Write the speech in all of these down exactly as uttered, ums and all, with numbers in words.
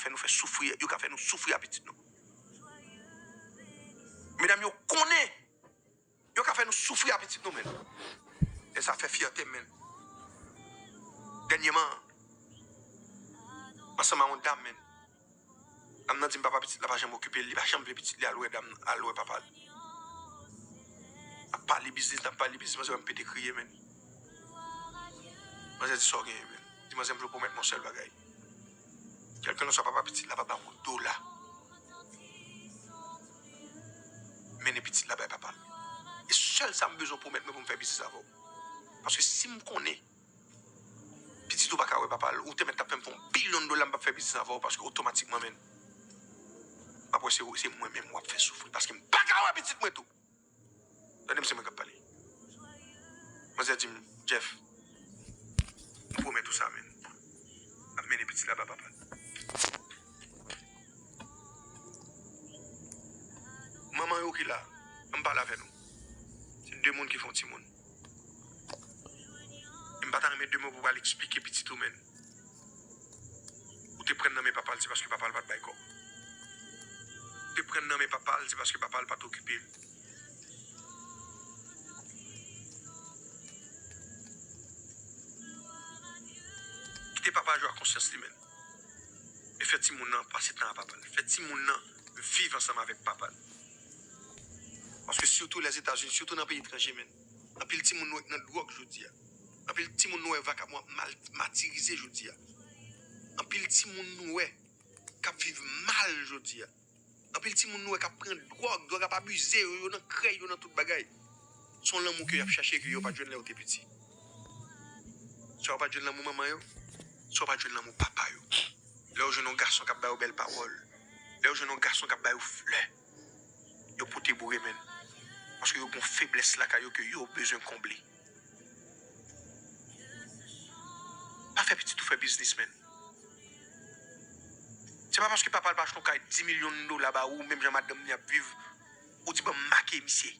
fè nou fè soufri, yo ka fè nou soufri a pitit nou. Medam yo konnen yo ka fè nou soufri a pitit nou, men. E sa fè fyète m, men. Dènyèman, ansanm a yon dam, men. Dam nan di m papa pitit la pa janm okipe l, li pa janm vle pitit li al wè dam, al wè papa l. N ap pale biznis, n ap pale biznis, manzè wè m pete kriye, men. Manzè di sa w genyen, men. Di manzè m vle w pwomèt mwen yon sèl bagay. Kèlkelanswa papa pitit la pa ba w yon dola. Mennen pitit la bay papa l. E sèl sa m bezwen pwomèt mwen pou m fè biznis avè w. Paske si m konnen pitit ou pa ka wè papa l, ou te mèt t ap fè m fè yon bilyon dola, m p ap fè biznis avè w paske otomatikman, men, m ap wè se, se mwen menm w ap fè soufri paske m pa ka wè pitit mwen tou. Tande m, se mwen k ap pale. Manzè di m, Jeff, m pwomèt ou sa, men. M ap mennen pitit la ba papa l. Manman yo ki la, ann pale avè nou. Se de moun ki fè yon timoun. E m pa ta renmen demen pou w al eksplike pitit ou, men. Ou te pran nan men papa l, se paske papa l pa t bay kòb. Ou te pran nan men papa l, se paske papa l pa t okipe l. Kite papa jwe ak konsyans li, men. E fè timoun nan pase tan a papa l. Fè timoun nan viv ansanm avèk papa l. Paske sitou Lèzetazini, sitou nan peyi etranje, men, anpil timoun nou wè k nan dwòg jodi a. Anpil timoun nou wè vakabon ap mal, matirize jodi a. Anpil timoun nou wè k ap viv mal jodi a. Anpil timoun nou wè k ap pran dwòg, dwòg ap abize yo, yo nan krèy, yo nan tout bagay. Se yon lanmou ke y ap chache ke yo pa t jwenn lè yo te piti. Swa yo pa t jwenn lanmou manman yo, swa yo pa t jwenn lanmou papa yo. Lè yo jwenn yon gason k ap ba yo bèl pawòl, lè yo jwenn yon gason k ap ba yo flè, yo pote boure, men. Paske yo gen yon feblès lakay yo ke yo bezwen konble. Pa fè pitit ou fè biznis, men. Se pa paske papa l pa achte yon kay dis milyon dola ba ou, menm jan madanm li ap viv, ou di ban m make misye.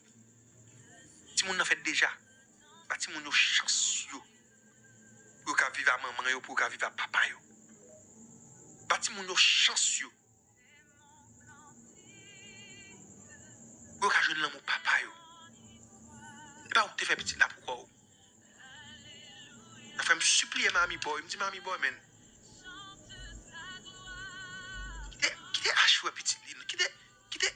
Timoun nan fèt deja. Ba timoun yo chans yo. Pou yo ka viv a manman yo, pou yo ka viv a papa yo. Ba timoun yo chans yo. Pou yo ka jwenn lanmou papa yo. E pa ou ki te fè pitit la pou kò w. Nan fè m sipliye Mami Boy, m di Mami Boy, men. Kite, kite Ash wè pitit li, non. Kite, kite,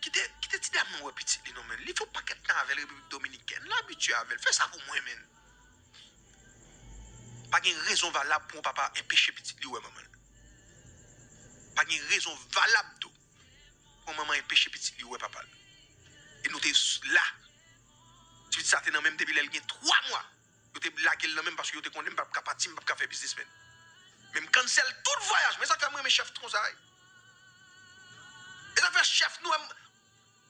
kite, kite ti dam nan wè pitit li, non, men. Li fè yon pakèt tan avè l Repiblik Dominikèn. L abitye avè l. Fè sa pou mwen, men. Pa gen rezon valab pou yon papa enpeche pitit li wè manman l. Pa gen rezon valab tou pou yon manman enpeche pitit li wè papa l. E nou te la. Ti pitit sa te nan men m depi lè l gen twa mwa. Yo te lage l nan men m paske yo te konnen m p ap ka pati, m p ap ka fè biznis, men. Men m cancel tout vwayaj. Men sa k fè m renmen chèf konsa, wi. E sa k fè chèf nou,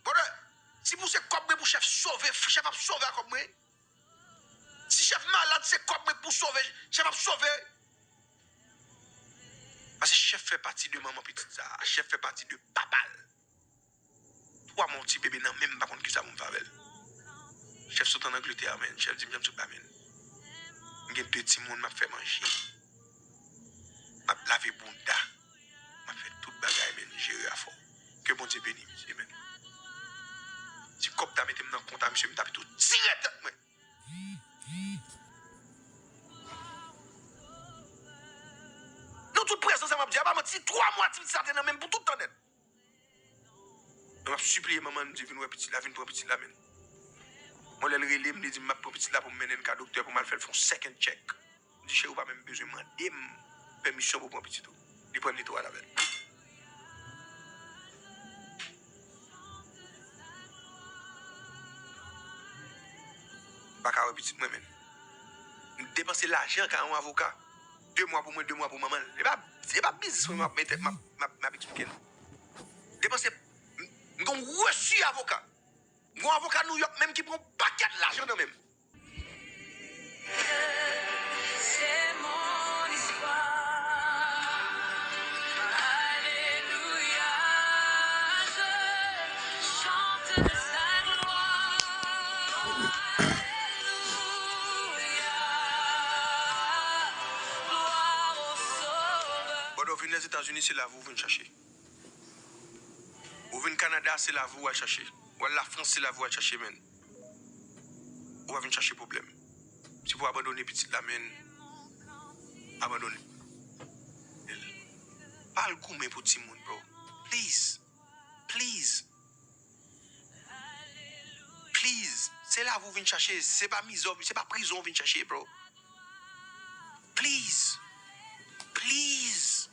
brother, si pou se kòb mwen pou chèf sove, chèf ap sove a kòb mwen. Si chèf malad, se kòb mwen k pou sove, chèf ap sove. Paske chèf fè pati de manman pitit sa a, chèf fè pati de papa l. Twa mwa yon ti bebe nan men m, m pa konn kisa pou m fè avè l. Chèf sot ann Angletè, men. Chèf di m, Janm sot la, men. M gen de timoun, m ap fè manje. M ap lave bounda. M ap fè tout bagay, men. Jere afè w. Ke Bondye beni misye, men. Si kòb ta mete m nan kont a misye, m ta pito tire tèt mwen. Nou tout prezan sa m ap di a, pa manti, twa mwa ti pitit sa te nan men m pou tout tan nèt. M ap sipliye manman l, m di, vin wè pitit la, vin pran pitit la, men. Bon, lè l rele m, li di m, m ap pran pitit la pou m mennen l ka doktè, pou m al fè l fè yon second check. M di, cheri, ou pa menm bezwen mande m pèmisyon pou w pran pitit ou. Li pran l, li tou al avè l. M pa ka wè pitit mwen, men. M depanse lajan ka yon avoka. De mwa pou mwen, de mwa pou manman l. E pa, e pa biznis mwen m ap mete, m ap, m ap, m ap eksplike nou. Depanse, m, m gen yon resi avoka. M gen yon avoka Nouyòk menm ki pran yon pakèt lajan nan men m. C'est mon histoire. Alléluia, je chante sa gloire. Alléluia, gloire au Sauveur. Bòdò vin Lèzetazini, se lavi w vin chache. Ou vin Kanada, se lavi w al chache. Ou al Lafrans, se lavi w al chache, menn. Ou pa vin chache pwoblèm. Si pou abandone pitit la, menn, abandone. Pa al goumen pou timoun, bro. Please. Please. Please. Se lavi w vin chache. Se pa mizè, se pa prizon w vin chache, bro. Please. Please.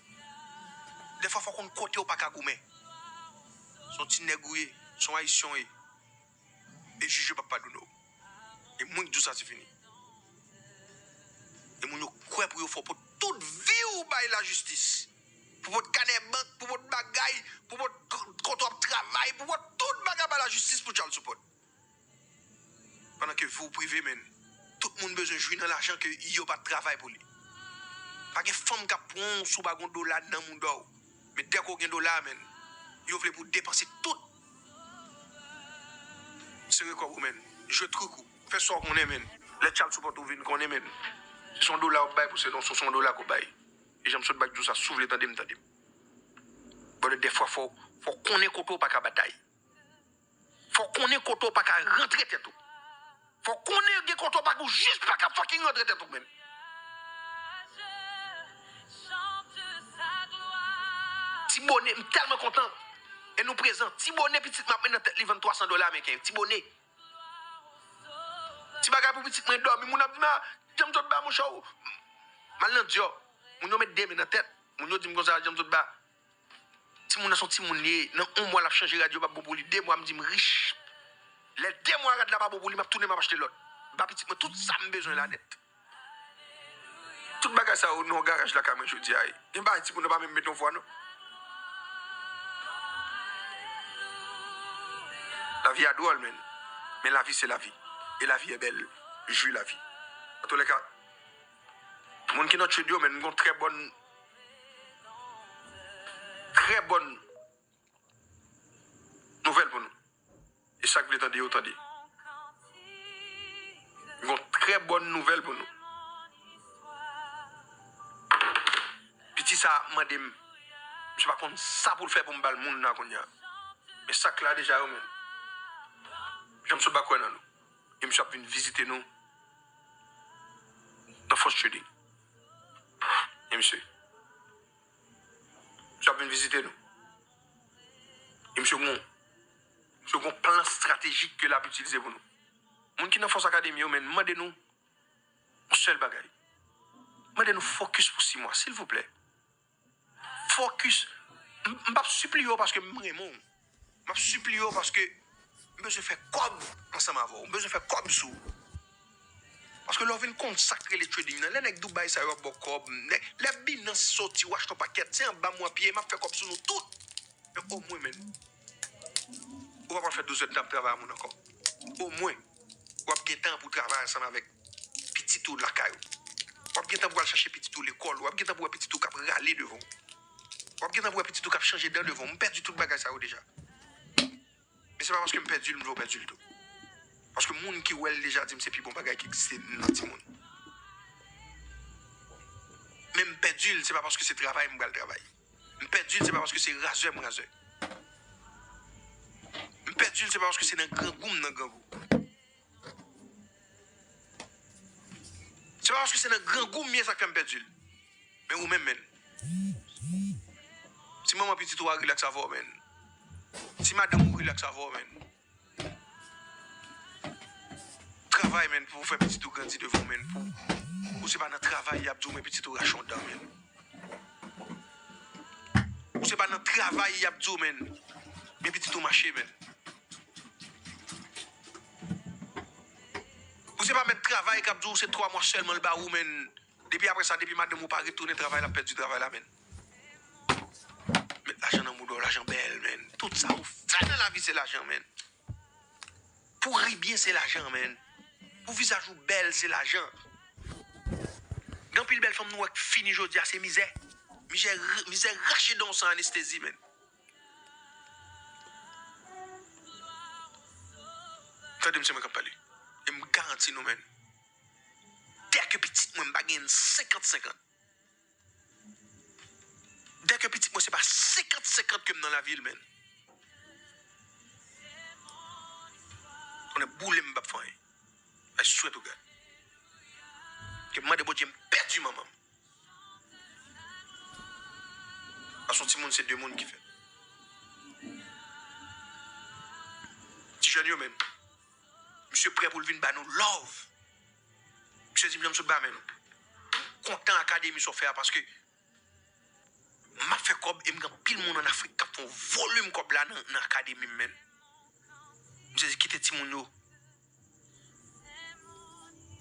Dèfwa fò w konn kote w pa ka goumen. Se yon ti nèg ou ye. Se yon ayisyen w ye. E jij yo p ap padone w. E mwen k di w sa, se fini. E moun yo kwè pou yo fè w pot tout vi w bay lajistis. Pou pot kanè bank, pou pot bagay, pou pot k-, kote w ap travay, pou pot tout bagay bay lajistis pou child support. Pandan ke vi w prive, menn, tout moun bezwen jwi nan lajan ke yo pa t travay pou li. Pa gen fanm k ap pran w si w pa gen yon dola nan mouda w. Men dèke w gen dola, menn, yo vle pou w depanse tout. Sere kò w, menn. Jwe trik ou. Fè sa w konnen, menn. Lè child support ou vin konnen, menn, se yon dola w ap bay pou se non, se yon dola k w bay. E jan m sot bay di w sa, si w vle tande m, tande m. Brother, dèfwa fò, fò w konnen kote w pa ka batay. Fò w konnen kote w pa ka rantre tèt ou. Fò w konnen gen kote w pa, ou jis pa ka fucking rantre tèt ou menm. Ti Bone, m tèlman kontan. E nou prezan. Ti Bone, pitit mwen ap met nan tèt li vann twa san dola ameriken. Ti Bone. Ti bagay pou pitit mwen dòmi. Moun ap di m, "Ah, Djanm Sot Ba, monchè, ou." M al nan Dior. Moun yo met de men nan tèt. Moun yo di m konsa, "Djanm Sot Ba." Timoun nan se yon timoun li ye. Nan yon mwa, l ap chanje rad, yo p ap bon pou li. De mwa, m di m rich. Lè de mwa rad la pa bon pou li, m ap tounen, m ap achte lòt. M ba pitit mwen tout sa m bezwen la nèt. Tout bagay sa yo nan garaj lakay mwen jodi a. Gen bagay timoun nan pa menm met yon vwa non. Lavi a dwòl, men. Men lavi se lavi. E lavi est belle. Jwi lavi. An tou lè ka, moun ki nan trade yo, men, m gon trè bòn, trè bòn nouvèl pou nou. E sa k vle tande yo, tande. M gon trè bòn nouvèl pou nou. Piti sa ap mande m, misye pa konn sa pou l fè pou m ba l moun nan kounye a. Men sa k la deja yo menm. Djanm Sot Ba kwè nan nou. E misye ap vin vizite nou nan Force Trading. E misye. Misye ap vin vizite nou. E misye gon, misye gon plan estratejik ke l ap itilize pou nou. Moun ki nan Force Academy yo, men, m mande nou yon sèl bagay. M mande nou focus pou sis mwa, silvouplè. Focus. M, m p ap sipliye w paske m renmen w. M ap sipliye w paske m bezwen fè kòb ansanm avè w. M bezwen fè kòb sou ou. Paske lè w vin konn sa k rele trading nan, lè nèg Dubai sa yo ap ba w kòb, lè, lè Binance soti, w achte yon pakèt, se anba mwen pye, m ap fè kòb sou nou tout. Men omwen, men, ou pa pral fè douz èdtan ap travay a moun ankò. Omwen, w ap gen tan pou w travay ansanm avèk pitit ou lakay ou. W ap gen tan pou w al chache pitit ou lekòl. W ap gen tan pou w wè pitit ou k ap rale devan w. W ap gen tan pou w wè pitit ou k ap chanje dan devan w. M pèdi tout bagay sa yo deja. Men se pa paske m pèdi l, m vle w pèdi l tou. Paske moun ki wè l deja di m se pi bon bagay ki egziste nan timoun. Men m pèdi l, se pa paske se travay m pral travay. M pèdi l, se pa paske se razè m razè. M pèdi l, se pa paske se nan grangou m nan grangou. Se pa paske se nan grangou m ye sa k fè m pèdi l. Men ou menm, menn. Si manman pitit ou a rilaks avè w, menn. Si madanm ou rilaks avè w, menn. Travay, menn, pou w fè pitit ou grandi devan w, menn. Pou, pou se pa nan travay y ap di w, men pitit ou rache yon dan, menn. Pou se pa nan travay y ap di w, menn. Men pitit ou mache, menn. Pou se pa mèt travay k ap di w se twa mwa sèlman l ba ou, menn. Depi apre sa, depi madanm ou pa retounen travay, l ap pèdi travay la, menn. Met lajan nan mouda w, lajan bèl, menn. Tout sa ou fè nan lavi se lajan, menn. Pou w ri byen se lajan, menn. Pou vizaj ou bèl se lajan. Gen anpil bèl fanm nou wè k fini jodi a, se mizè. Mizè, mizè rache dan w san anestezi, menn. Tande m, se mwen k ap pale. E m garanti nou, menn. Dèke pitit mwen, m pa gen senkant senkant. Dèke pitit mwen se pa senkant senkant ke m nan lavi l, menn. Konnen boule m p ap fè anyen. I swear to God. Ke m mande Bondye m pèdi manman m. Paske yon timoun se de moun ki fèt. Ti jèn yo menm. Misye prè pou l vin ba nou love. Misye di m jan m sot ba men nou. M kontan akademi sa w fè a paske m ap fè kòb e m gen anpil moun ann Afrik k ap fè yon volim kòb la nan, nan akademi m menn. Misye di kite timoun yo.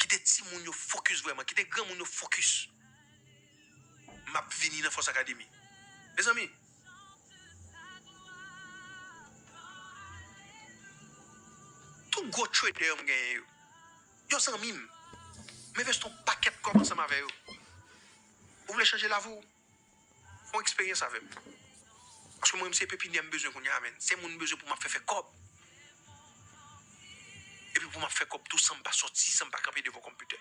Kite timoun yo fokis vrèman. Kite granmoun yo fokis. M ap vini nan Fòs Akademi. Mezanmi, tout gwo trader yo m genyen yo, yo zanmi m. M envesti yon pakèt kòb ansanm avè yo. Ou vle chanje lavi w? Fè yon eksperyans avè m. Paske mwen, se pepinyè m bezwen kounye a, menn. Se moun m bezwen pou m ap fè fè kòb. Epi pou m ap fè kòb tou san m pa sòti, san m pa kanpe devan konpitè.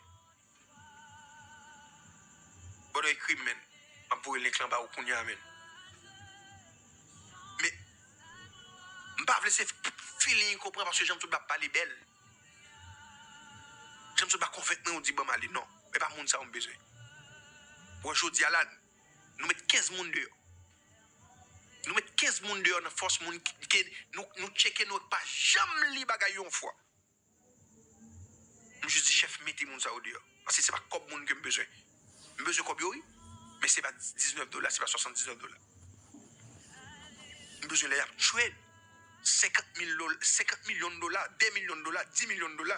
Bòdò ekri m, menn. M ap voye link lan ba ou kounye a, menn. Men, m pa vle se feeling ou pran paske jan m sot ap pale bèl. Jan m sot ap konvenk mwen, ou di ban m ale. Non, e pa moun sa yo m bezwen. Bon, jodi a la, nou met kenz moun deyò. Nou met kenz moun deyò nan fòs moun ki, ki nou, nou tcheke, nou pa janm li bagay yo yon fwa. M jis di chèf mete moun sa yo deyò. Paske se pa kòb moun ke m bezwen. M bezwen kòb yo wi. Men se pa diznèf dola, se pa swasanndiznèf dola. M bezwen lè y ap trade senkant mil dola, senkant milyon dola, de milyon dola, dis milyon dola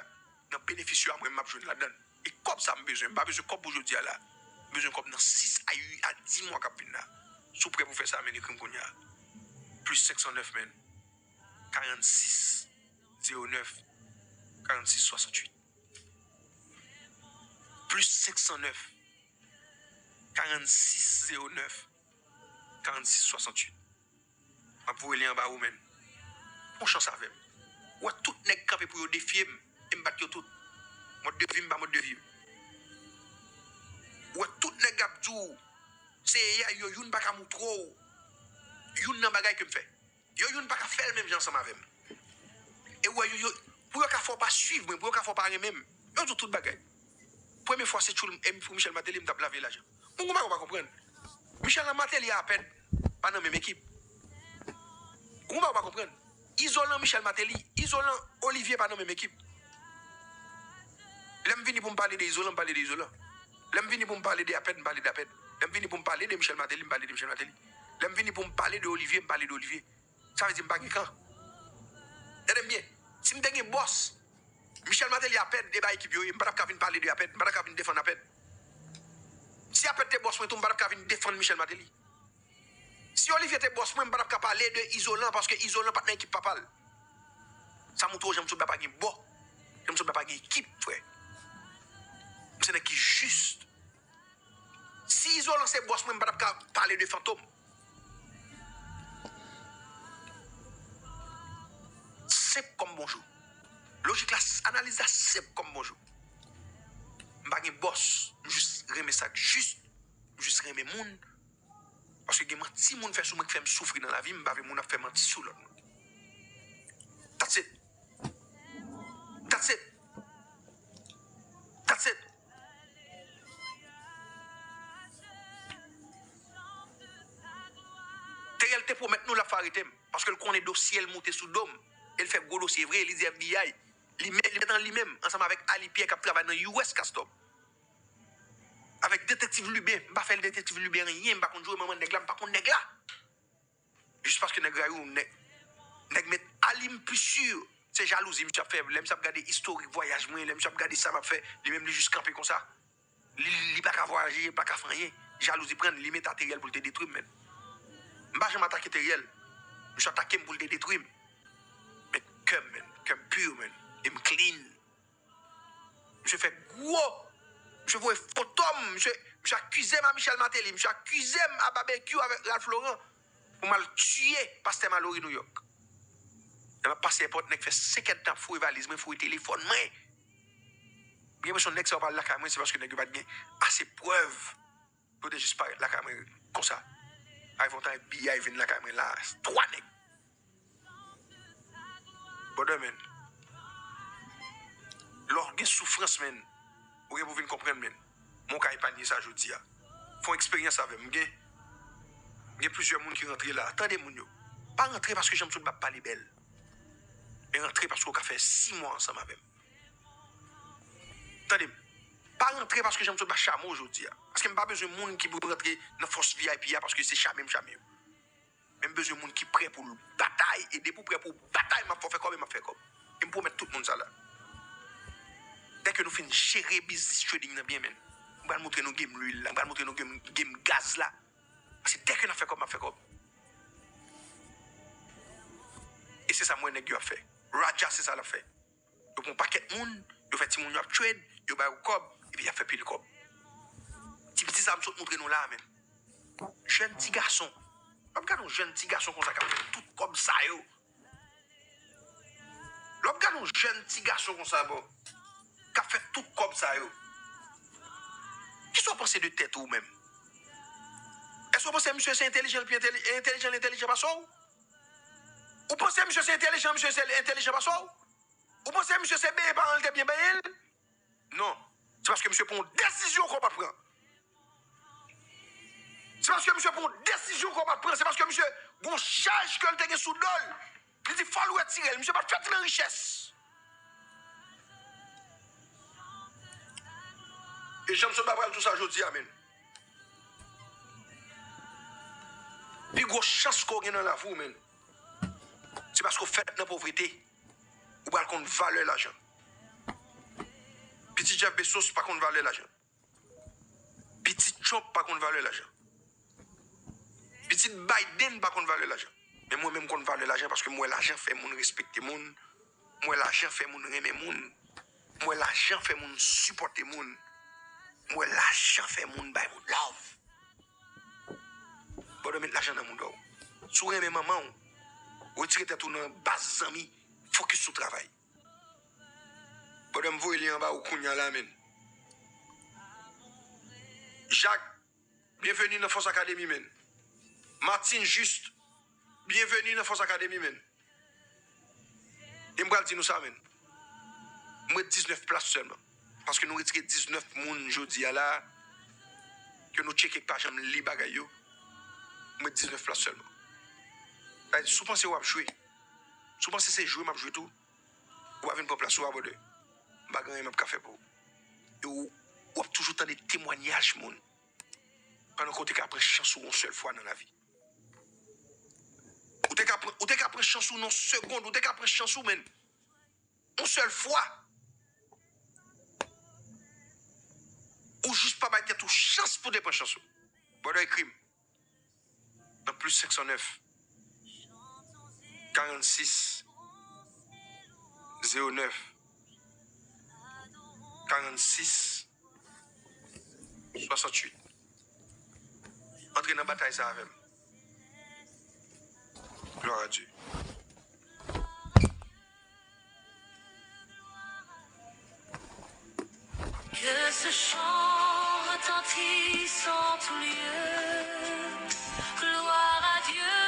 nan benefis yo a mwen m ap jwenn ladan l. E kòb sa m bezwen. M pa bezwen kòb pou jodi a la. M bezwen kòb nan sis a uit a dis mwa k ap vin la. Si w prè pou fè sa, men ekri m kounye a. Plis senk san nèf, menn. Karannsis zewo nèf karannsis swasanntuit. Plis senk san nèf karannsis zewo nèf karannsis swasanntuit. M ap voye li anba ou, menn. Pran chans avè m. Ou wè tout nèg kanpe pou yo defye m, e m bat yo tout. Mòd de vi m pa mòd de vi yo. Ou wè tout nèg ap di w, se A I yo, youn pa ka moutre w youn nan bagay ke m fè. Yo youn pa ka fè l menm jan ansanm avè m. E ou wè, yo, yo, pou yo ka fè w pa swiv mwen, pou yo ka fè w pa renmen m, yo di w tout bagay. Premye fwa se tchoul m, e pou Michel Martelly m t ap lave lajan. Bon, ou pa konprann. Michel Martelly a apèn pa nan menm ekip. Ou pa, ou pa konprann. Izolan, Michel Martelly, Izolan, Olivier pa nan menm ekip. Lè m vini pou m pale de Izolan, m pale de Izolan. Lè m vini pou m pale de Apèn, m pale de Apèn. Lè m vini pou m pale de Michel Martelly, m pale de Michel Martelly. Lè m vini pou m pale de Olivier, m pale de Olivier. Sa vle di m pa gen kan. Tande m byen. Si m te gen bòs, Michel Martelly Apèn e ba ekip yo ye, m pa t ap ka vin pale de Apèn, m pa t ap ka vin defann Apèn. Si Apèn te bòs mwen tou, m pa t ap ka vin defann Michel Martelly. Si Olivier te bòs mwen, m pa t ap ka pale de Izolan, paske Izolan pa t nan ekip papa l. Sa montre w Jan M Sot Ba pa gen bò. Jan M Sot Ba pa gen ekip, frè. M se nèg ki jis. Si Izolan se bòs mwen, m pa t ap ka pale de Fantom. Senp kòm bonjou. Lojik la, analiz la senp kòm bonjou. M pa gen bòs. M jis renmen sa k jis. M jis renmen moun. Paske gen manti moun fè sou mwen k fè m soufri nan lavi m, m pa vle moun ap fè manti sou lòt moun. That's it. That's it. That's it. Teriel te pwomèt nou l ap fè arete m, paske l konnen dosye l moute sou do m, e l fè gwo dosye vre, li di F B I, li men, li met an li menm, ansanm avèk Ali Pierre k ap travay nan U S Custom. Avèk detektiv Lubin, m pa fè detektiv Lubin anyen, m pa konn jwe manman nèg la, m pa konn nèg la. Jis paske nèg rayi w, nèg, nèg met Ali, m pi si se jalouzi misye ap fè. Lè misye ap gade istorik vwayaj mwen, lè misye ap gade sa m ap fè, li menm li jis kanpe konsa. Li, li pa ka vwayaje, li pa ka fè anyen. Jalouzi pran l, li met a Teriel pou l te detwi m, menn. M pa janm atake Teriel. Misye atake m pou l te detwi m. Men kè m, menn. Kè m pur, menn. E m clean. Misye fè gwo. Misye voye foto m. Misye, misye akize m a Michel Martelly. Misye akize m a Babekyou avèk Ralph Laurent pou m al tiye pastè Malory New York. Lè m ap pase èpòt, nèg fè senk èdtan ap foure valiz mwen, foure telefòn mwen. M gen enpresyon nèg sa yo pa al lakay mwen, se paske nèg yo pa t gen ase prèv pou yo te jis parèt lakay mwen konsa. Ay, fè yon tan, F B I vin lakay mwen la. Twa nèg. Brother, man. Lè w gen soufrans, man, ou gen pou vin konprann, man. Mwen ka epanye sa jodi a. Fè yon eksperyans avè m. M gen, m gen plizyè moun ki rantre la. Tande moun yo. Pa rantre paske Janm Sot ap pale bèl. Men rantre paske w ka fè sis mwa ansanm avè m. Tande m. Pa rantre paske Janm Sot ap chame w jodi a. Paske m pa bezwen moun ki pou rantre nan fòs V I P a paske se chame m chame yo. Men m bezwen moun ki prè pou l batay, e depi w prè pou w batay, m ap fè w fè kòb e m ap fè kòb. E m pwomèt tout moun sa la. Dèke nou fin jere biznis trading nan byen, men. M pral montre nou game lwil la, m pral montre nou game, game gaz la. Paske dèke n ap fè kòb, m ap fè kòb. E se sa m wè nèg yo ap fè. Raja, se sa l ap fè. Yo pran pakèt moun, yo fè timoun yo ap trade, yo ba yo kòb, epi y ap fè pil kòb. Ti piti sa m sot montre nou la a, menm. Jèn ti gason. W ap gade yon jèn ti gason konsa k ap fè tout kòb sa yo. Lè w ap gade yon jèn ti gason konsa, bro, k ap fè tout kòb sa yo. Kisa w panse de tèt ou menm? Èske w panse misye se entèlijan, l pi entèli-, entèlijan, l entèlijan pase w? Ou panse misye se entèlijan, misye se entèlijan pase w? Ou panse misye se benyen paran l te byen benyen l? Non. Se paske misye pran yon desizyon ke w pa t pran. Se paske misye pran yon desizyon ke w pa t pran. Se paske misye gon chaj ke l te gen sou do l. Li di fò l retire l. Misye pa t fèt nan richès. E Janm Sot pa pral di w sa jodi a, menm. Pi gwo chans ke w gen nan lavi w, menm, se paske w fèt nan povrete. Ou pral konn valè lajan. Pitit Jeff Bezos pa konn valè lajan. Pitit Trump pa konn valè lajan. Pitit Biden pa konn valè lajan. Men mwen menm, m konn valè lajan paske m wè lajan fè moun respekte moun. M wè lajan fè moun renmen moun. M wè lajan fè moun sipòte moun. M wè lajan fè moun bay moun love. Brother, met lajan nan mouda w. Si w renmen manman w, retire tèt ou nan baz zanmi, fokis sou travay. Brother, m voye li anba ou kounya la, menm. Jacques, byenveni nan Force Academy, menm. Martine Juste, byenveni nan Force Academy, menm. E m pral di nou sa, menm. M ret diznèf plas sèlman. Paske nou retire diznèf moun jodi a la, ke nou tcheke k pa janm li bagay yo. M ret diznèf plas sèlman. Sa vle di, si w panse w ap jwe, si w panse se jwe m ap jwe tou, ou pa vin pran plas ou a, brother. M pa gen anyen m ap ka fè pou ou. E ou, w ap toujou tande temwanyaj moun. Pandan ke w te ka pran chans ou yon sèl fwa nan lavi. Ou te ka pran, ou te ka pran chans ou nan segonn, ou te ka pran chans ou, menm. Yon sèl fwa. Ou jis pa bay tèt ou chans pou te pran chans ou. Brother, ekri m nan plis senk san nèf, karannsis, zewo nèf, karannsis, swasanntuit. Antre nan batay sa avè m. Gloire à Dieu. Que ce chant retentisse en tout lieu. Gloire à Dieu,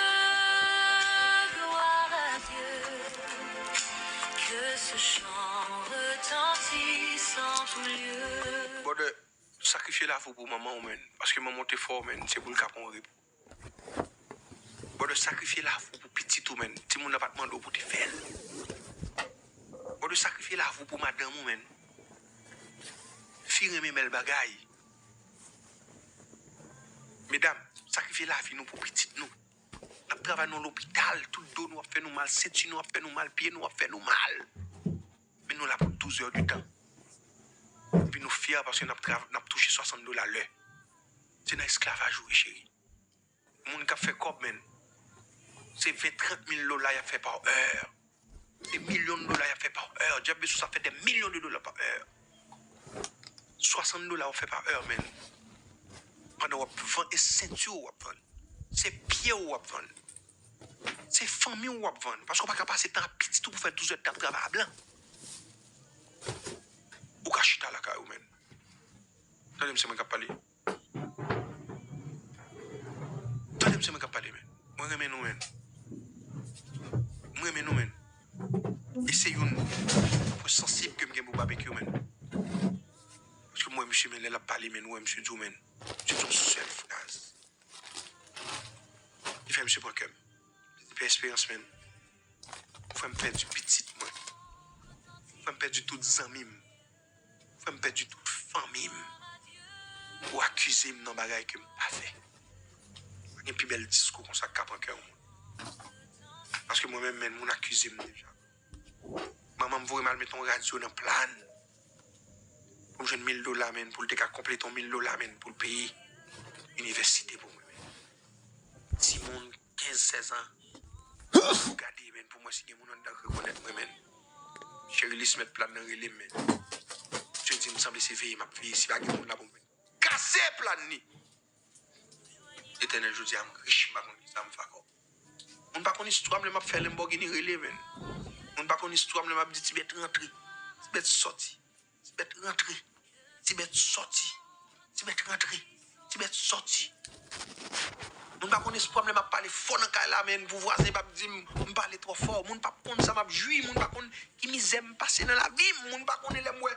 gloire à Dieu. Que ce chant retentisse en tout lieu. Brother, sakrifye lavi w pou manman w, menm. Paske manman w te fè w, menm. Se pou l ka pran yon repo. Brother, sakrifye lavi w pou pitit ou, menm. Timoun nan pa t mande w pou te fè l. Brother, sakrifye lavi w pou madanm ou, menm. Fi renmen bèl bagay. Medam, sakrifye lavi nou pou pitit nou. N ap travay nan lopital, tout do nou ap fè nou mal, senti nou ap fè nou mal, pye nou ap fè nou mal. Men nou la pou douz è de tan. Epi nou fyè paske n ap trav-, n ap touche swasant dola lè. Se nan esklavaj ou ye, cheri. Moun k ap fè kòb, menm. Se ven, trant mil dola y ap fè pa è. Des millions de dollars y ap fè pa è. Jeff Bezos ap fè des millions de dollars pa è. Swasant dola w ap fè pa è, menm. Pandan w ap vann, e senti w w ap vann. Se pye w w ap vann. Se fanmi w w ap vann. Paske w pa ka pase tan ak pitit ou pou fè douz è tan ap travay a blan. Ou ka chita lakay ou, menm. Tande m, se mwen k ap pale. Tande Se mwen k ap pale, men. Mwen renmen nou, men. Mwen renmen nou, men. E se youn pwen sansib ke m gen pou Babekyou, men. Paske m wè misye, men, lè l ap pale, men, ou wè misye di w, men. Misye di yon sèl fraz. Li fè misye pran kè m. Li di, Pè Esperans, men. Ou fè m pèdi pitit mwen. Ou fè m pèdi tout zanmi m. Ou fè m pèdi tout fanmi m. Ou akize m nan bagay ke m pa fè. Pa gen pi bèl diskou konsa k ka pran kè yon moun. Paske mwen menm, men moun akize m deja. Manman m voye m al met yon radyo nan Plàn. Pou m jwenn mil dola, men, pou l te ka konplete yon mil dola, men, pou l peye inivèsite pou mwen, men. Timoun kenz, sèz an. Pou gade, men, pou mwen, si gen moun anndan k rekonèt mwen, men. Cherilis mèt Plàn nan rele m, men. Misye di m sanble se veye m ap veye. Si pa gen moun la pou mwen kase Plàn ni. Letènèl, jodi a m rich, m pa konn kisa m fè ankò. Moun pa konn istwa m lè m ap fè Lamborghini rele, men. Moun pa konn istwa m lè m ap di Tibèt rantre, Tibèt sòti, Tibèt rantre, Tibèt sòti, Tibèt rantre, Tibèt sòti. Moun pa konn istwa m lè m ap pale fò nan kay la, men, pou vwazen p ap di m m pale twò fò. Moun p ap konn sa m ap jwi, moun pa konn ki mizè m pase nan lavi m, moun pa konnen lè m wè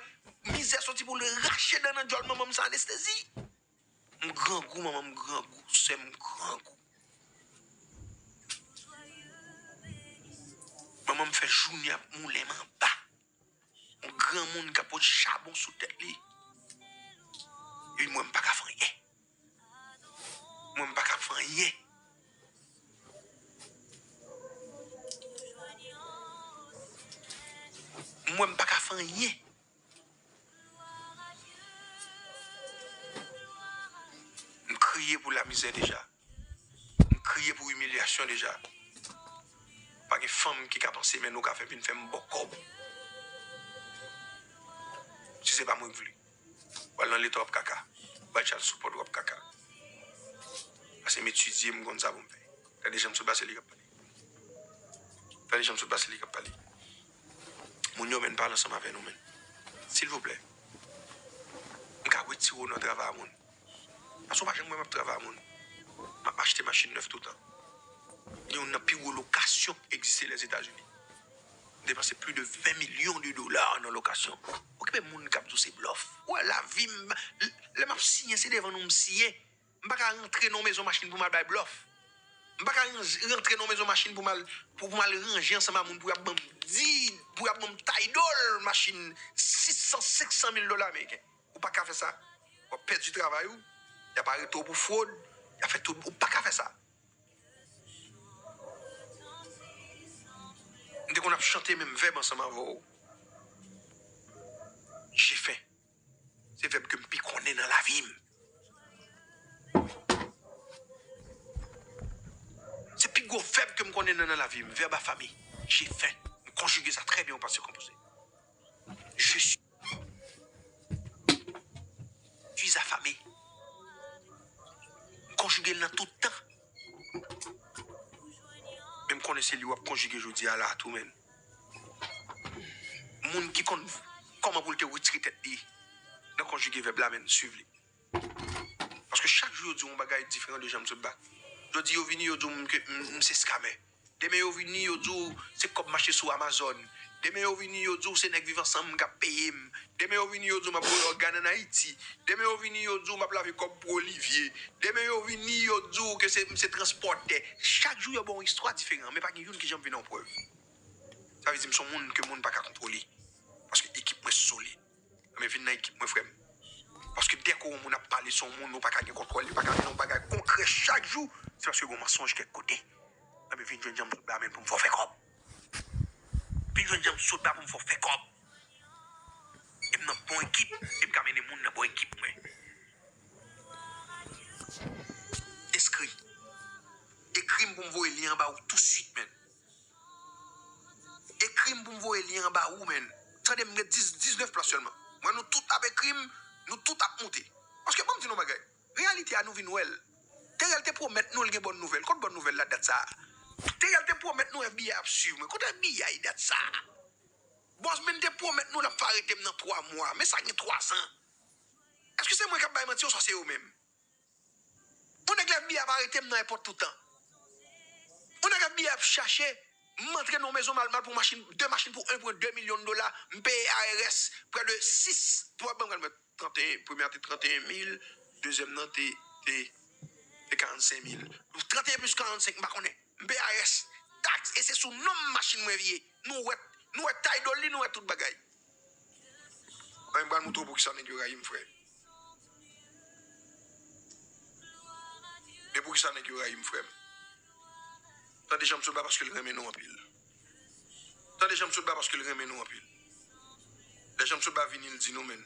mizè soti pou l rache dan nan djòl manman m san anestezi. M grangou, manman m grangou, sè m grangou. Manman m fè jounen ap moulen m anba. Yon granmoun k ap pot chabon sou tèt li. Epi mwen, m pa ka fè anyen. Mwen, m pa ka fè anyen. Mwen, m pa ka fè anyen. M kriye pou lamizè deja. M kriye pou imilyasyon deja. Pa gen fanm ki ka panse, men, nou ka fè vin fè m bò kòb. Si se pa mwen k vle. W al nan leta, w ap kaka. W al child support, w ap kaka. Pase m etidye, m konn sa pou m fè. Tande jan m sot pase li k ap pale. Tande jan m sot pase li k ap pale. Moun yo, men, pale ansanm avè nou, men. Silvouplè. M ka retire w nan travay a moun. Paske w pa janm wè m ap travay a moun. M ap achte machin nèf toutan. Gen youn nan pi gwo lokasyon k egziste Lèzetazini. M depanse plis de ven milyon de dola nan lokasyon. Okipe moun k ap di w se blòf. Ou wè lavi m, lè m ap siyen, se devan nou m siyen. M pa ka rantre nan yon mezon machin pou m al bay blòf. M pa ka ranj-, rantre nan yon mezon machin pou m al, pou, pou m al ranje ansanm a moun pou y ap ban m di, pou y ap ban m tay dol machin sis san, senk san mil dola ameriken. Ou pa ka fè sa. W ap pèdi travay ou. Y ap arete w pou fwod. Y ap fè tout. Ou pa ka fè sa. M te konn ap chante menm vèb ansanm avè w. J'ai faim. Se vèb ke m pi konnen nan lavi m. Se pi gwo vèb ke m konnen nan, nan lavi m. Vèb afame. J'ai faim. M konjige sa trè byen, yon pase konpoze. Je suis, suis affamé. M konjige l nan tout tan. Men m konnen se li w ap konjige jodi a la tou, men. Moun ki konn kòman pou l te retire tèt li nan konjige vèb la, men, swiv li. Paske chak jou yo di w yon bagay diferan de jan m sot ba. Jodi yo vini, yo di w m ke m, m se skamè. Demen yo vini, yo di w se kòb mache sou Amazon. Demen yo vini, yo di w se nèg Viv Ansanm k ap peye m. Demen yo vini, yo di w m ap voye ògàn ann Ayiti. Demen yo vini, yo di w m ap lave kòb pou Olivier. Demen yo vini, yo di w ke se, m se transpòtè. Chak jou yo ba w yon istwa diferan, men pa gen youn ki janm vin yon prèv. Sa vle di m se yon moun ke moun pa ka kontwole. Paske ekip mwen solid. Enben, vin nan ekip mwen, frè m. Paske dèke yon moun ap pale sou yon moun, ou pa ka gen kontwòl, li pa ka gen yon bagay konkrè chak jou, se paske gen yon mansonj kèk kote. Enben, vin jwenn jan m sot ba men pou m fè w fè kòb. Vin jwenn jan m sot ba pou m fè w fè kòb. E m nan bon ekip, e m ka mennen moun nan bon ekip mwen. Enskri. Ekri m pou m voye lyen an ba ou tousuit, men. Ekri m pou m voye lyen an ba ou, men. Tande m, gen dis, diznèf plas sèlman. Mwen, nou tout ap ekri m, nou tout ap moute. Paske ban m di nou yon bagay. Reyalite a, nou vin wè l. Terrell te pwomèt nou l gen bòn nouvèl. Kot bòn nouvèl la dat sa a? Terrell te pwomèt nou F B I ap swiv mwen. Kot F B I dat sa a? Bòsmen te pwomèt nou l ap arete m nan twa mwa. Men sa gen twa zan. Èske se mwen k ap bay manti oswa se yo menm? Yon nèg F B I ap arete m nan èpòt toutan. Yon nèg F B I ap chache m, antre nan yon mezon, m al, m al pran machin, de machin pou en pwen de milyon dola, m peye I R S prè de sis, twa ban m kalkile, trannteyen, premye a te trannteyen mil, dezyèm nan te, te, te karannsenk mil. Trannteyen plis karannsenk, m pa konnen. M peye I R S, taks, e se sou non m machin mwen ye. Nou wè, nou wè title li, nou wè tout bagay. Mwen pral montre w poukisa nèg yo rayi m, frè. Men poukisa nèg yo rayi m, frè m? Tande Jean Psauba paske l renmen nou anpil. Tande Jean Psauba paske l renmen nou anpil. Lè Jean Psauba vini, l di nou, men.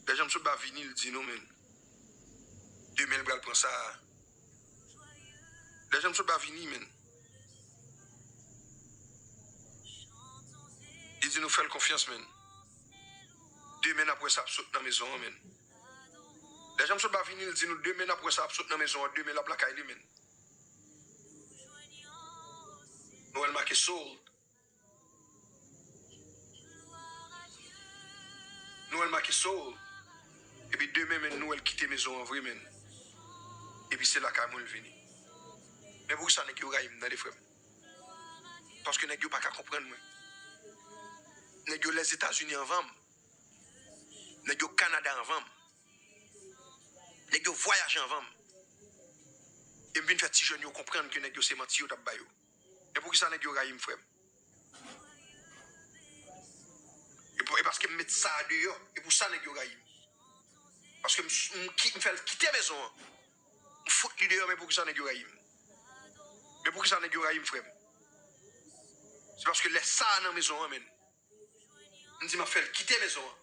Lè Jean Psauba vini, l di nou, men. Demen, l pral pran sa a. Lè Jean Psauba vini, men. Li di nou fè l konfyans, men. Demen n ap wè sa ap sot nan mezon an, men. Lè Jean Psauba vini, l di nou demen n ap wè sa ap sot nan mezon an, demen l ap lakay li, men. Nou wè l make sold. Nou wè l make sold. Epi demen, men, nou wè l kite mezon an vre, men. Epi se lakay mwen l vini. Men poukisa nèg yo rayi m, tande, frè m? Paske nèg yo pa ka konprann mwen. Nèg yo Lèzetazini anvan m. Nèg yo Kanada anvan m. Nèg yo vwayaje anvan m. E m vin fè ti jèn yo konprann ke nèg yo se manti yo t ap ba yo. Men poukisa nèg yo rayi m, frè m? E pou, e paske m met sa a deyò, e pou sa nèg yo rayi m. Paske m, m, ki- m fè l kite mezon an. M fout li deyò, men poukisa nèg yo rayi m? Men poukisa nèg yo rayi m, frè m? Se paske lè sa a nan mezon an, men. M di m ap fè l kite mezon an.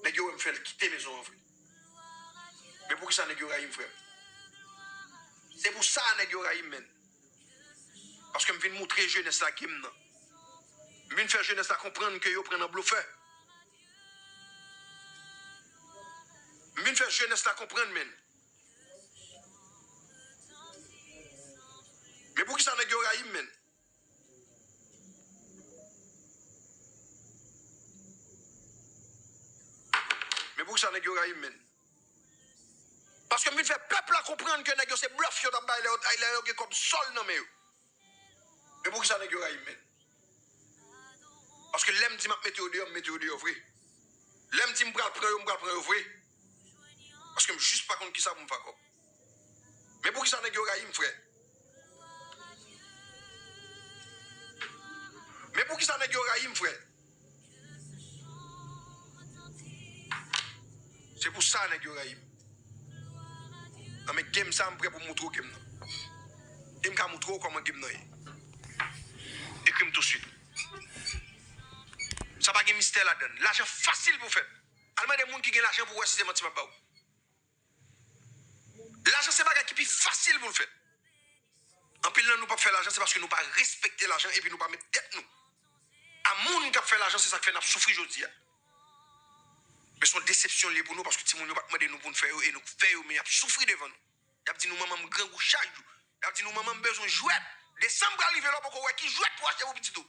Nèg yo wè m fè l kite mezon an vre. Men poukisa nèg yo rayi m, frè m? Se pou sa nèg yo rayi m, men. Paske m vin moutre jenès la game nan. M vin fè jenès la konprann ke yo pran nan blofè. M vin fè jenès la konprann, men. Men poukisa nèg yo rayi m, men? Men poukisa nèg yo rayi m, men? Paske m vin fè pèp la konprann ke nèg yo se blòf yo t ap bay lè yo, lè yo gen kòb sòl nan men yo. Men poukisa nèg yo rayi m, men? Paske lè m di m ap mete yo deyò, m mete yo deyò vre. Lè m di m pral pran yo, m pral pran yo vre. Paske m jis pa konn kisa pou m fè ak kòb. Men poukisa nèg yo rayi m, frè? Men poukisa nèg yo rayi m, frè? Se pou sa nèg yo rayi m. Nan men game sa, m prè pou m moutre w game nan. E m ka moutre w kòman game nan ye. Ekri m touswit. Sa pa gen mistè ladan l. Lajan fasil pou fè. Al mande moun ki gen lajan pou w wè si se manti m ap ba w. Lajan se bagay ki pi fasil pou l fèt. Anpil nan nou p ap fè lajan, se paske nou pa respekte lajan epi nou pa met tèt nou a moun k ap fè lajan, se sa k fè n ap soufri jodi a. Men se yon desepsyon l ye pou nou, paske timoun yo pa t mande nou pou n fè yo, e nou fè yo, men y ap soufri devan nou. Y ap di nou, "Manman m grangou chak jou." Y ap di nou, "Manman m bezwen jwèt." Desanm pral rive la, w poko wè ki jwèt pou w achte pou pitit ou.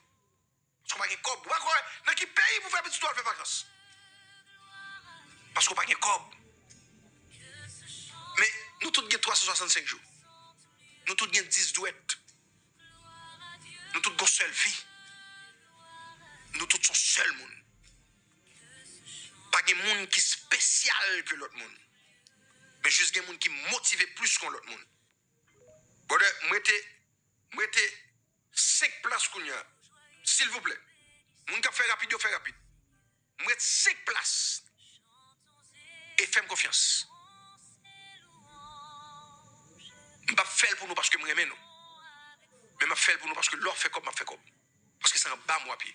Paske w pa gen kòb. Ou pa kwè nan ki peyi pou fè pitit ou al fè vakans? Paske w pa gen kòb. Men, nou tout gen twa san swasannsenk jou. Nou tout gen dis dwèt. Nou tout gon sèl vi. Nou tout son sèl moun. Pa gen moun ki espesyal ke lòt moun. Men jis gen moun ki motive plis kon lòt moun. Brother, m rete, m rete senk plas kounye a. Silvouplè. Moun k ap fè rapid yo, fè rapid. M ret senk plas. E fè m konfyans. M p ap fè l pou nou paske m renmen nou. Men m ap fè l pou nou paske lè w ap fè kòb, m ap fè kòb. Paske se anba m w ap ye.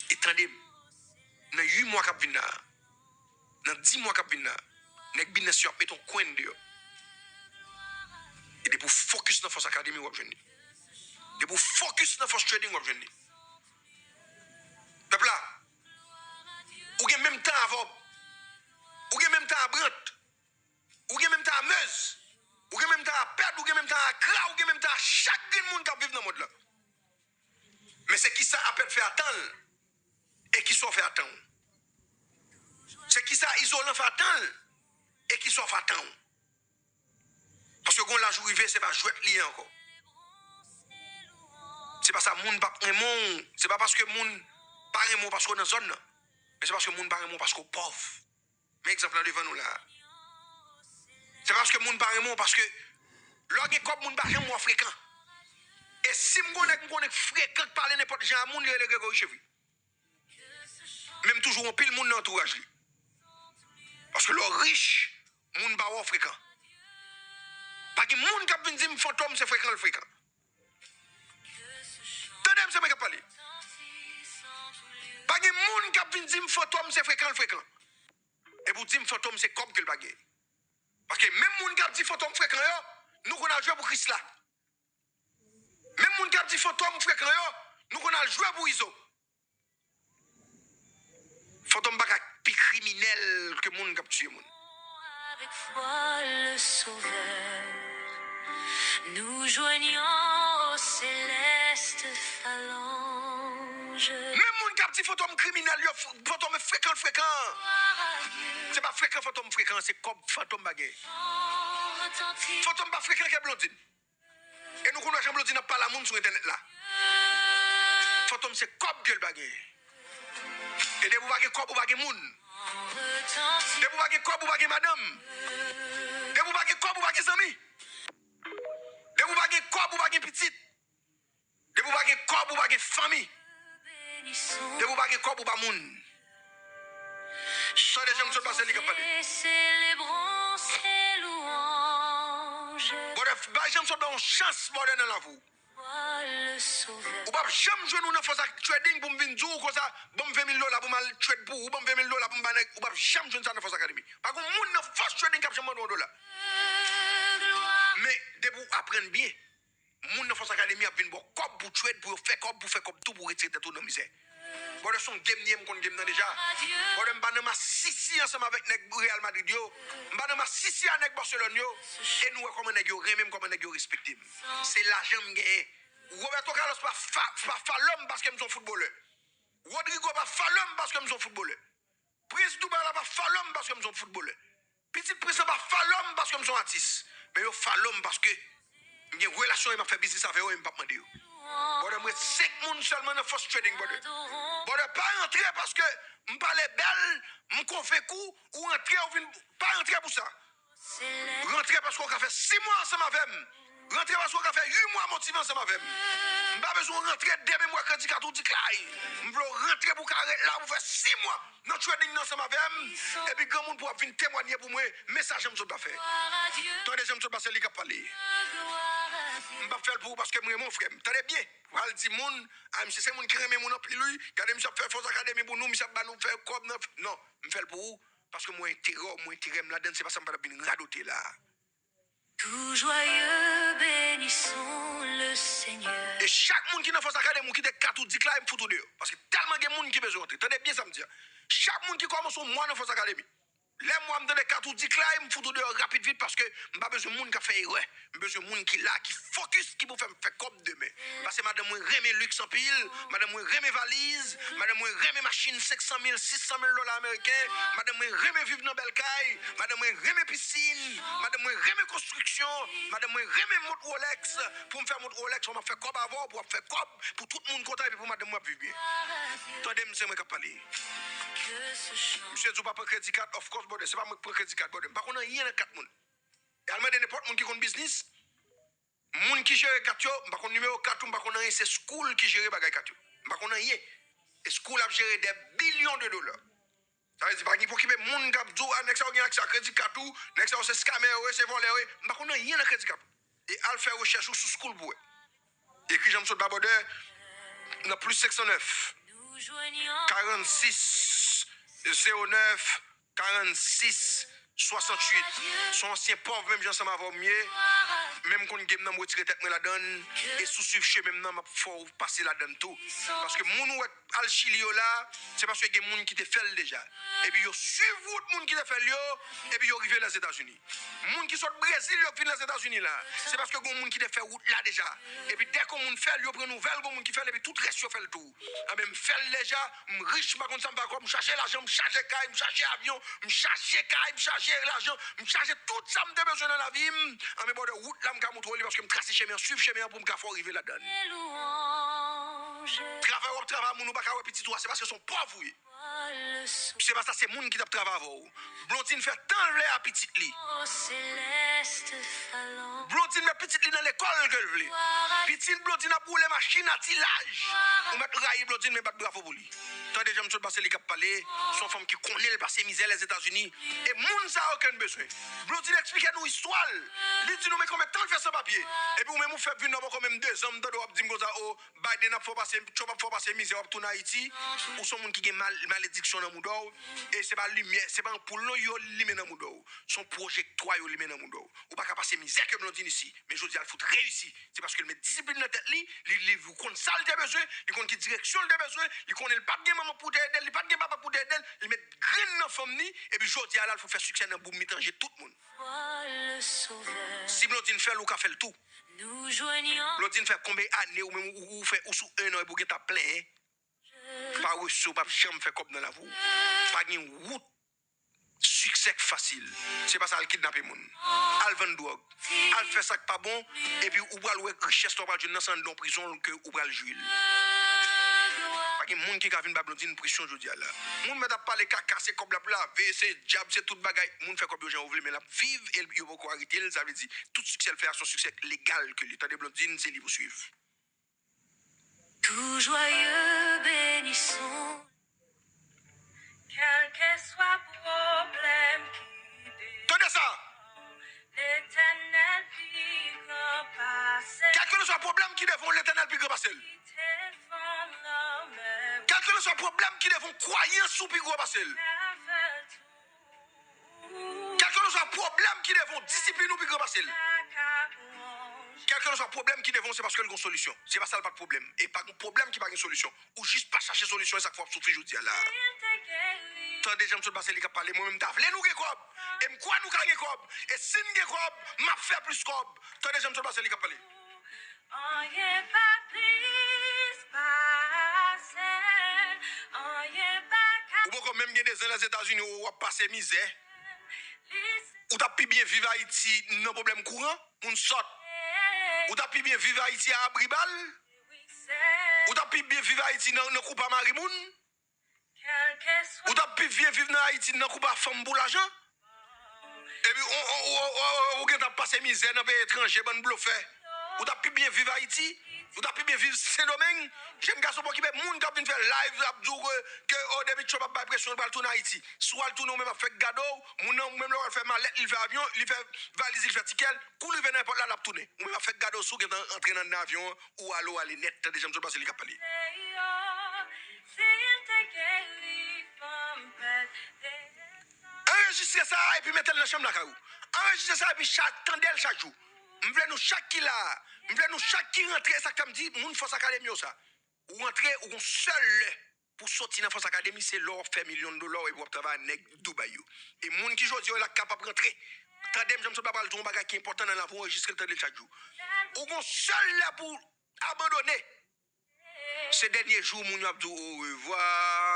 E tande m, nan uit mwa k ap vin la a, nan dis mwa k ap vin la a, nèg biznis yo ap mete yon kwen deyò. E depi w fokis nan Fòs Akademi, w ap jwenn li. Depi w fokis nan Fòs Trading, w ap jwenn li. Pèp la, ou gen menm tan a Vòb, ou gen menm tan a Brant, ou gen menm tan a Mez, ou gen menm tan a Pèd, ou gen menm tan a Akra, ou gen menm tan a chak grenn moun k ap viv nan mond lan. Men se kisa Apèd fè a tan l, e kisa w fè a tan w. Se kisa Izolan fè a tan l, e kisa w fè a tan w. Paske gon laj ou rive, se pa jwèt li ye ankò. Se pa sa, moun p ap renmen w. Se pa paske moun pa renmen w paske w nan zòn nan. Men se paske moun pa renmen w paske w pòv. Men egzanp lan devan nou la. Se pa paske moun pa renmen w, paske lè w gen kòb, moun pa janm wè w frekan. E si m gon nèg m konnen k frekan, k pale nenpòt jan a moun, li rele Gregory Chevry. Men m toujou anpil moun nan antouraj li. Paske lè w rich, moun pa wè w frekan. Pa gen moun k ap vin di m Fantom se frekan l frekan. Tande m, se mwen k ap pale. Pa gen moun k ap vin di m Fantom se frekan l frekan. Epi w di m Fantom se kòb ke l pa gen. Paske menm moun k ap di Fantom frekan yo, nou konn al jwe pou Krisla. Menm moun k ap di Fantom frekan yo, nou konn al jwe pou Izo. Fantom pa ka pi kriminèl ke moun k ap tiye moun. Avec foi, le Sauveur, nous joignons aux célestes phalanges. Menm moun k ap di Fantom kriminèl yo, Fantom frekan, frekan. Se pa frekan Fantom frekan, se kòb Fantom pa gen. Fantom pa frekan ke Blondine. E nou konn wè jan Blondine ap pale a moun sou entènèt la. Fantom se kòb ke l pa gen. E depi w pa gen kòb, ou pa gen moun. Depi w pa gen kòb, ou pa gen madanm. Depi w pa gen kòb, ou pa gen zanmi. Depi w pa gen kòb, ou pa gen pitit. Depi w pa gen kòb, ou pa gen fanmi. Depi w pa gen kòb, ou pa moun. Tande jan m sot pase li k ap pale. Brother, bay jan m sot ba yon chans, brother, nan lavi w. Ou p ap janm jwenn ou nan Fòs Trading pou m vin di w konsa, ban m ven mil dola pou m al trade pou ou, ban m ven mil dola pou m ba nèg, ou p ap janm jwenn sa nan Fòs Academy. Pa gen moun nan Fòs Trading k ap janm mande w yon dola. Men, depi w aprann byen, moun nan Fòs Academy ap vin ba w kòb pou trade, pou yo fè kòb, pou fè kòb tou, pou retire tèt ou nan mizè. Brother, se yon game li ye, m konn game nan deja. Brother, m pa nan masisi ansanm avèk nèg Real Madrid yo. M pa nan masisi a nèg Barcelone yo. E nou wè kòman nèg yo renmen m, kòman nèg yo respekte m. Se lajan m genyen. Roberto Carlos pa, pa follow m paske m se yon foutbolè. Rodrygo pa follow m paske m se yon foutbolè. Prens Dubai la pa follow m paske m se yon foutbolè. Pitit Prens lan pa follow m paske m se yon atis. Men yo follow m paske m gen relasyon e m ap fè biznis avè yo e m p ap mande yo. Brother, m ret senk moun sèlman nan Fòs Trading, brother. Brother, pa rantre paske m pale bèl, m konvenk ou, ou rantre, ou vin, pa rantre pou sa. Rantre paske w ka fè sis mwa ansanm avè m. Rantre paske w ka fè uit mwa motive ansanm avè m. M pa bezwen w rantre demen m wè kredi kat ou decline. M vle w rantre pou w ka ret la pou fè sis mwa nan trading nan ansanm avè m. Epi granmoun pou w ap vin temwanye pou mwen. Men sa jan m sot pa fè. Tande jan m sot pa se li k ap pale. M p ap fè l pou ou paske m renmen w, frè m. Tande byen. Pral di moun, a, misye se moun ki renmen moun anpil, wi. Gade misye ap fè Fòs Akademi pou nou, misye ap ba nou fè kòb nan. Non, m fè l pou ou. Paske mwen enterè w, mwen enterè m ladann, se pa sa m pa t ap vin radote la. Tout joyeux bénissons le Seigneur. E chak moun ki nan Fòs Akademi ou kite kat ou decline, m fout ou deyò. Paske tèlman gen moun ki bezwen antre. Tande byen sa m di a. Chak moun ki kòmanse yon mwa nan Fòs Akademi. Lè mwa m tande kat ou decline, m fout ou deyò rapid vit paske m pa bezwen moun k ap fè erè. M bezwen moun ki la, ki fokis, ki pou fè m fè kòb demen. Paske madanm mwen renmen liks anpil, madanm mwen renmen valiz, madanm mwen renmen machin senk san mil, sis san mil dola ameriken, madanm mwen renmen viv nan bèl kay, madanm mwen renmen pisin, madanm mwen renmen konstriksyon, madanm mwen renmen mont Rolex. Pou m fè mont Rolex, fò m ap fè kòb avè w, pou w ap fè kòb, pou tout moun kontan, epi pou madanm mwen ap viv byen. Tande m, se mwen k ap pale. Misye di w pa pran kredi kat, of course, brother, se pa mwen k pran kredi kat, brother. M pa konn anyen nan kat moun. E al mande nenpòt moun ki konn biznis. Moun ki jere kat yo, m pa konn nimewo kat ou, m pa konn anyen, se School ki jere bagay kat yo. M pa konn anyen. E School ap jere des billions de dollars. Sa vle di, pa gen pou okipe moun k ap di w, a, nèg sa yo gen aksè a kredi kat ou, nèg sa yo se scammer yo ye, se vòlè yo ye. M pa konn anyen nan kredi kat ou. E al fè rechèch ou sou School pou wè. Ekri jan m sot ba brother, nan plis senk san nèf, karannsis, zewo nèf, karannsis, swasanntuit. Se yon ansyen pòv menm jan ansanm avè w m ye. Men m konn game nan, m retire tèt mwen ladan l, e si w swiv chemen m nan, m ap fè w pase ladan l tou. Paske moun ou wè k al Chili yo la, se paske gen moun ki te fè l deja. Epi yo swiv wout moun ki te fè l yo, epi yo rive Lèzetazini. Moun ki sot Brezil yo k vin Lèzetazini la, se paske gen moun ki te fè wout la deja. Epi dèke yon moun fè l, yo pran nouvèl gen moun ki fè l, epi tout rès yo fè l tou. Anben, m fè l deja, m rich, m pa konn sa m fè ak kòb, m chache lajan, m chache kay, m chache avyon, m chache kay, m chache lajan, m chache tout sa m te bezwen nan lavi m. Anben, bòdè wout la, m ka montre w li paske m trase chemen an, swiv chemen an pou m ka fè w rive ladan l. Travay w ap travay moun ou pa ka wè pitit ou a, se paske se yon pòv ou ye. Se pa sa, se moun ki t ap travay avè w. Blondine fè tan l vle a pitit li. Blondine met pitit li nan lekòl ke l vle. Pitit Blondine ap woule machin atilaj. Ou mèt rayi Blondine, men bat bravo pou li. Tande jan m sot pase li k ap pale. Se yon fanm ki konnen l pase mizè Lèzetazini. E moun sa yo ke n bezwen. Blondine eksplike nou istwa l. Li di nou men konbyen tan l fè san papye. Epi ou menm ou fèk vin nan poko menm dezan, m tande w ap di m konsa, o, Biden ap fè w pase, Trump ap fè w pase mizè, w ap tounen Ayiti. Ou se yon moun ki gen mal, malediksyon nan mouda w. E se pa limyè, se pa anpoul non yo limen nan mouda w. Se yon pwojektwa yo limen nan mouda w. Ou pa ka pase mizè ke Blondine isi. Men jodi a l fout reyisi. Se paske l met disiplin nan tèt li, li, li konn sa l te bezwen, li konn ki direksyon l te bezwen, li konnen l pa t gen manman pou te ede l, li pa t gen papa pou te ede l, li met grenn nan fanm ni, epi jodi a la l fout fè siksè nan boum mitan je tout moun. Si Blondine fè l, ou ka fè l tou. Blondine fè konbyen ane ou menm ou, ou fè ou sou en an epi ou gentan ap plenyen? Parese, ou p ap janm fè kòb nan lavi w. Pa gen wout siksè k fasil. Se pa sa, al kidnape moun. Al vann dwòg. Al fè sa k pa bon. Epi ou pral wè richès la w pral jwenn nan se anndan yon prizon ke ou pral jwi l. Pa gen moun ki ka vin ba Blondine presyon jodi a la. Moun mèt ap pale kaka, se kòb l ap lave, se djab, se tout bagay. Moun fè kòb yo jan yo vle, men l ap viv e yo poko arete l. Sa vle di, tout siksè l fè a se yon siksè legal ke li. Tande Blondine, se li pou swiv. Tout joyeux bénissons, quel que soit problème qui défend, tande sa, l'Éternel plus grand pase. Kèlkeswa pwoblèm ki devan w, Letènèl pi gran pase l. Kèlkeswa pwoblèm ki devan w, kwayans ou pi gwo pase l. Kèlkeswa pwoblèm ki devan w, disiplin ou pi gran pase l. Kèlkeswa pwoblèm ki devan w, se paske l gen solisyon. Se pa sa l pa t pwoblèm. E pa gen pwoblèm ki pa gen solisyon. Ou jis pa chache solisyon, e sa k fè w ap soufri jodi a la. Tande jan m sot pase li k ap pale, mwen menm m ta vle nou gen kòb. E m kwè nou ka gen kòb. E si n gen kòb, m ap fè plis kòb. Tande jan m sot pase li k ap pale. Anyen pa plis pase l, anyen pa ka. Ou poko menm gen de zan Lèzetazini, ou w ap pase mizè. Ou t ap pi byen viv Ayiti nan pwoblèm kouran, moun sòt. Ou t ap pi byen viv Ayiti a abri bal. Ou t ap pi byen viv Ayiti nan, nan kou pa mari moun. Ou t ap pi byen viv nan Ayiti nan kou pa fanm pou lajan. Epi ou, ou, ou, ou, ou, ou gentan ap pase mizè nan peyi etranje, bann blofè. Ou t ap pi byen viv Ayiti. Ou t ap pi byen viv Sendomeng. Jèn gason pa okipe moun k ap vin fè live ap di w ke, ke, o, depi Trump ap bay presyon, l pral tounen Ayiti. Si w al tounen, ou menm ap fèk gade w. Moun nan, menm lè w al fè malèt, li fè avyon, li fè valiz, li fè tikè l. Kou l rive nan èpòt la, l ap tounen. Ou menm ap fèk gade w si w gentan antre nan, nan avyon an, ou ale, ou ale nèt. Tande jan m sot pase li k ap pale. Anrejistre sa a epi mete l nan chanm lakay ou. Anrejistre sa a epi cha-, tande l chak jou. M vle nou chak ki la a, m vle nou chak ki rantre, e sa k fè m di moun Fòs Akademi yo sa. Ou rantre, ou gon sèl lè pou soti nan Fòs Akademi, se lè w ap fè milyon dola epi w ap travay ak nèg Dubai yo. E moun ki jodi a la k kapab rantre, tande m, jan m sot pral di w yon bagay ki enpòtan nan lavi w, anrejistre l, tande l chak jou. Ou gon sèl lè pou abandone. Se dènye jou moun yo ap di w orevwa,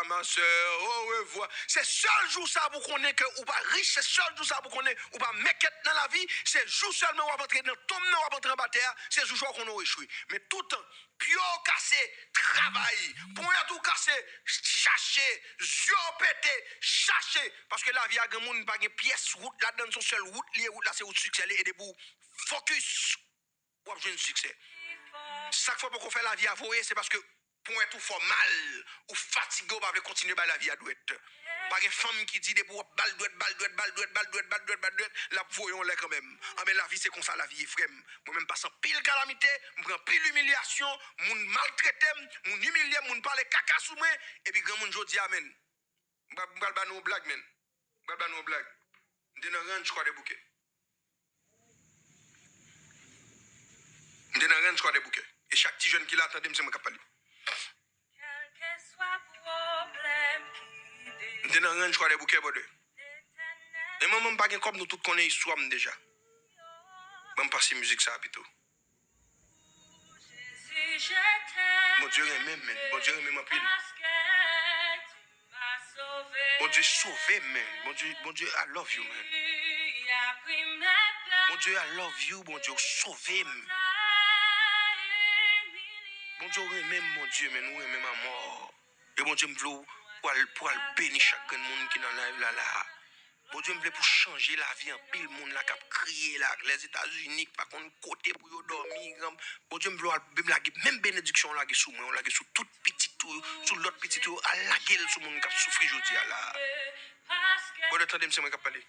ma sè, orevwa. Se sèl jou sa pou konnen ke ou pa rich, se sèl jou sa pou konnen ou pa make it nan lavi, se jou sèlman w ap antre nan tonm nan, w ap antre anba tè a, se jou sa w konnen w echwe. Men toutan, pye w kase, travay, ponyèt ou kase, chache, zye w pete, chache. Paske lavi a granmoun pa gen pyès wout ladan l, se yon sèl wout li ye, wout la se wout siksè li ye, e depi w fokis, w ap jwenn siksè. Sa k fè w poko fè lavi a voye, se paske ponyèt ou fè w mal, ou fatige, ou pa vle kontinye bay lavi a dwèt. Pa gen fanm ki di depi w ap ba l dwèt, ba l dwèt, ba l dwèt, ba l dwèt, ba l dwèt, ba l dwèt, l ap voye w anlè kanmenm. Anben, lavi se konsa lavi ye, frè m. Mwen menm m pase anpil kalamite, m pran anpil imiliyasyon, moun maltrete m, moun imilye m, moun pale kaka sou mwen, epi granmoun jodi a, menn. M pral, m pral ba nou yon blag, menn. M pral ba nou yon blag. M te nan ranch Kwadèboukè. Kwadèboukè. E chak ti jèn ki la, tande m, se mwen k ap pale. M te nan ranch Kwadèboukè, brother. E manman m pa gen kòb, nou tout konnen istwa m deja. Ban m pase mizik sa a pito. Bondye renmen m, men. Bondye renmen m anpil. Bondye sove m, men. Bondye, Bondye, I love you, men. Bondye, I love you, Bondye, ou sove m. Bondye, ou renmen m, Bondye, men, ou renmen m anmò. E Bondye, m vle w pou al, pou al beni chak grenn moun ki nan live la, la. Bondye, m vle pou chanje lavi anpil moun la k ap kriye la, Lèzetazini, k pa konn kote pou yo dòmi. Bondye, m vle w al, m lage menm benediksyon w lage sou mwen, w lage sou tout pitit ou, sou lòt pitit ou, al lage l sou moun k ap soufri jodi a la. Brother, tande m, se mwen k ap pale.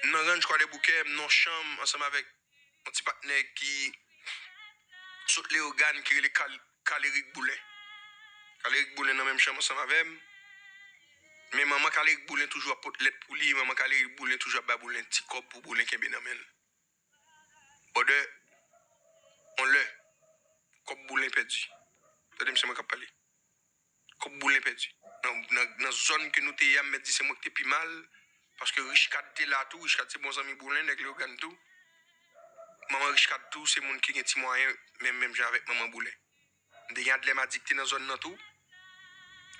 M nan ranch Kwadèboukè, m nan chanm ansanm avèk yon ti patnè ki sot Leyogàn ki rele Kal-, Kalerik Boulen. Kalerik Boulen nan menm chanm ansanm avè m. Men manman Kalerik Boulen toujou ap pot lèt pou li, manman Kalerik Boulen toujou ap ba Boulen ti kòb pou Boulen kenbe nan men l. Brother, yon lè, kòb Boulen pèdi. Tande m, se mwen k ap pale. Kòb Boulen pèdi. Nan, nan, nan zòn ke nou te ye a, m mèt di se mwen ki te pi mal, paske Richcard te la tou, Richcard se bon zanmi Boulen, nèg Leyogàn tou. Manman Richcard tou, se moun ki gen ti mwayen, menm, menm jan avèk manman Boulen. M te gen Adlè Madi ki te nan zòn nan tou.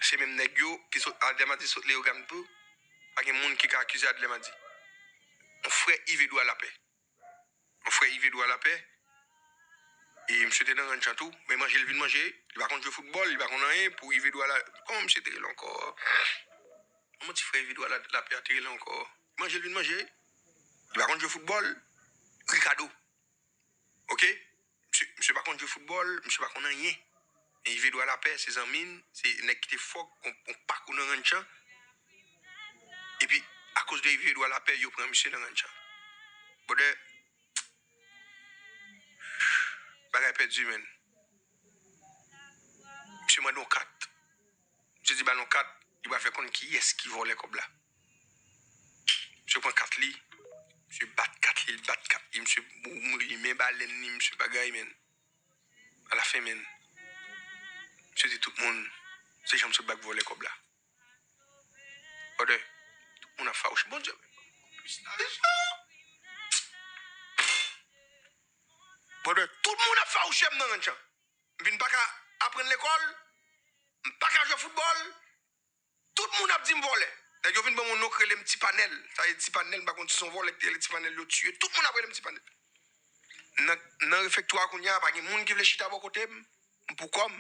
Se menm nèg yo ki sot, Adlè Madi sot Leyogàn tou. Pa gen moun ki ka akize Adlè Madi. Yon frè Yves Edouard Lapè. Yon frè Yves Edouard Lapè. E misye te nan ranch an tou. Men manje l vin manje. Li pa konn jwe foutbòl, li pa konn anyen. Pou Yves Edouard la, kòman misye te rele ankò? Kòman ti frè Yves Edouard la, Lapè a te rele ankò? Manje l vin manje. Li pa konn jwe foutbòl. Ricardo. Oke? Misye, misye pa konn jwe foutbòl, misye pa konn anyen. Men Yves Edouard Lapè, se zanmi n, se nèg ki te fò, yon, yon pakou nan ranch an. Epi, akoz de Yves Edouard Lapè, yo pran misye nan ranch an. Brother, bagay pèdi, men. Misye mande yon kat. Misye di ba l yon kat, li pral fè konn kiyès ki vòlè kòb la. Misye pran kat li, misye bat kat li, li bat kat li, misye limen balèn li, misye bagay, men. Alafen, men, misye di tout moun, se Janm Sotba k vòlè kòb la. Brother, tout moun ap fawouche. Bondye, brother, tout moun ap fawouche m nan ranch an. M vin pa ka aprann lekòl, m pa ka jwe foutbòl, tout moun ap di m vòlè. Nèg yo vin ban m yon non k rele m Ti Panèl. Sa vle di Ti Panèl, m pa konn si se yon vòlè ki te rele Ti Panèl, yo tiye. Tout moun ap rele m Ti Panèl. Nan, nan refektwa a kounye a, pa gen moun ki vle chita bò kote m, m pou kò m.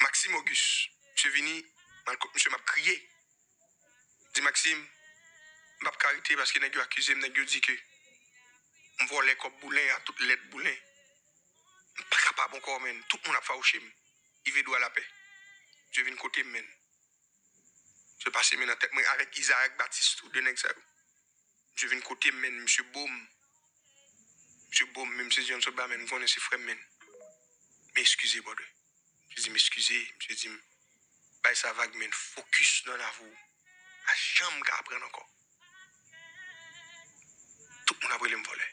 Maxime Auguste, misye vini, m al kot misye, m ap kriye. Di Maxime, m p ap ka rete paske nèg yo akize m, nèg yo di ke m vòlè kòb Boulen a tout lèt Boulen. M pa kapab ankò, men. Tout moun ap fawouche m. Yves Edouard Lapè. Misye vin kote m, men. Misye pase men nan tèt mwen avèk Isaac Baptiste tou, de nèg sa yo. Misye vin kote m, men. Misye bo m. Misye bo m, men misye di, "Janm Sotba, men, m konnen se frè m, men. Men eskize, brother." Misye di m, "Eskize." Misye di m, "Bay sa vag, men. Fokis nan lavi w. Pa janm ka aprann ankò." Tout moun ap rele m vòlè.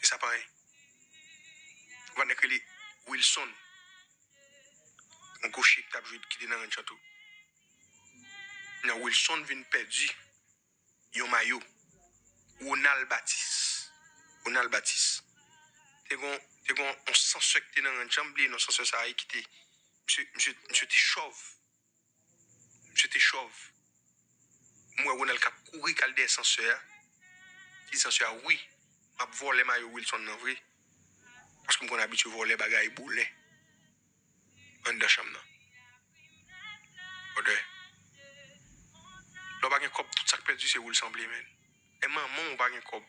E sa pa anyen. Yon nèg rele Wilson. Yon goche ki t ap jwe, ki te nan ranch an tou. Nan Wilson vin pèdi yon mayo. Ronald Baptiste. Ronald Baptiste. Te gon, te gon yon sansè ki te nan ranch an, m bliye non sansè sa a, ki te, misye, misye, misye te chòv. Misye te chòv. M wè Ronald k ap kouri k al dèyè sansè a. Di sansè a, "Wi, m ap vòlè mayo Wilson nan vre. Paske m konn abitye vòlè bagay Boulen anndan chanm nan." Brother. Lè w pa gen kòb, tout sa k pèdi se ou l sanble, men. E manman w pa gen kòb.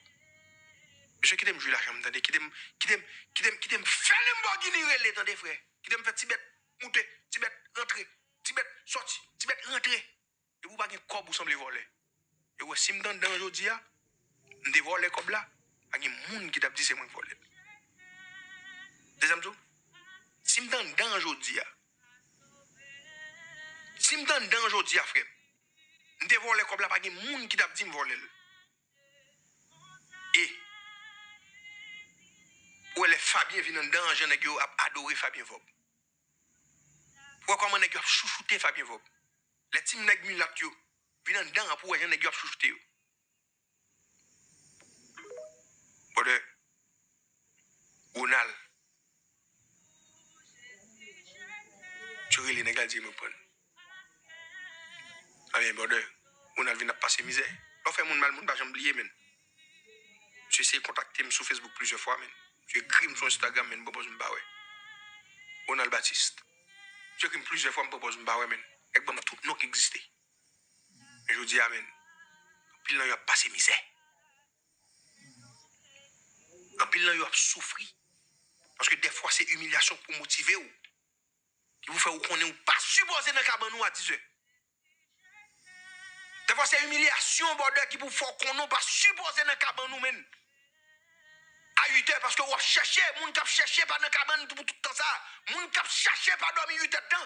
Mesye, kite m jwi lajan m, tande. Kite m, kite m, kite m, kite m fè Lamborghini rele, tande, frè. Kite m fè ti bèt moute, ti bèt rantre, ti bèt sòti, ti bèt rantre. Depi w pa gen kòb, ou sanble vòlè. E w wè, si m t anndan jodi a, m te vòlè kòb la, pa gen moun ki t ap di se mwen k vòlè l. Dezanm tou, si m t anndan jodi a, si m t anndan jodi a, frè m, m te vòlè kòb la, pa gen moun ki t ap di m vòlè l. E Fabien vin anndan an, jan nèg yo ap adore Fabien Vorbe. Pou wè kòman nèg yo ap chouchoute Fabien Vorbe. Lè ti nèg milat yo vin anndan an, pou wè jan nèg yo ap chouchoute yo. Brother, Ronald. Yo rele nèg la, di m pran. Ebyen, brother, Ronald vin ap pase mizè. Lè w fè moun mal, moun pa janm bliye, menn. Misye eseye kontakte m sou Facebook plizyè fwa, menn. Misye ekri m sou Instagram, menn, m pran pòz m pa wè. Ronald Baptiste. Misye ekri m plizyè fwa, m pran pòz m pa wè, menn. Nèg ban m tout non ki egziste. Men jodi a, menn, anpil nan yo ap pase mizè. Anpil nan yo ap soufri. Paske dèfwa se imilyasyon k pou motive w, ki pou fè w konnen ou pa sipoze nan kabann ou a dizè. Dèfwa se imilyasyon, brother, ki pou fè w konnen ou pa sipoze nan kabann ou, menn. A uitè, paske w ap chèche, moun k ap chèche pa nan kabann pou tout tan sa. Moun k ap chache pa dòmi uitèdtan.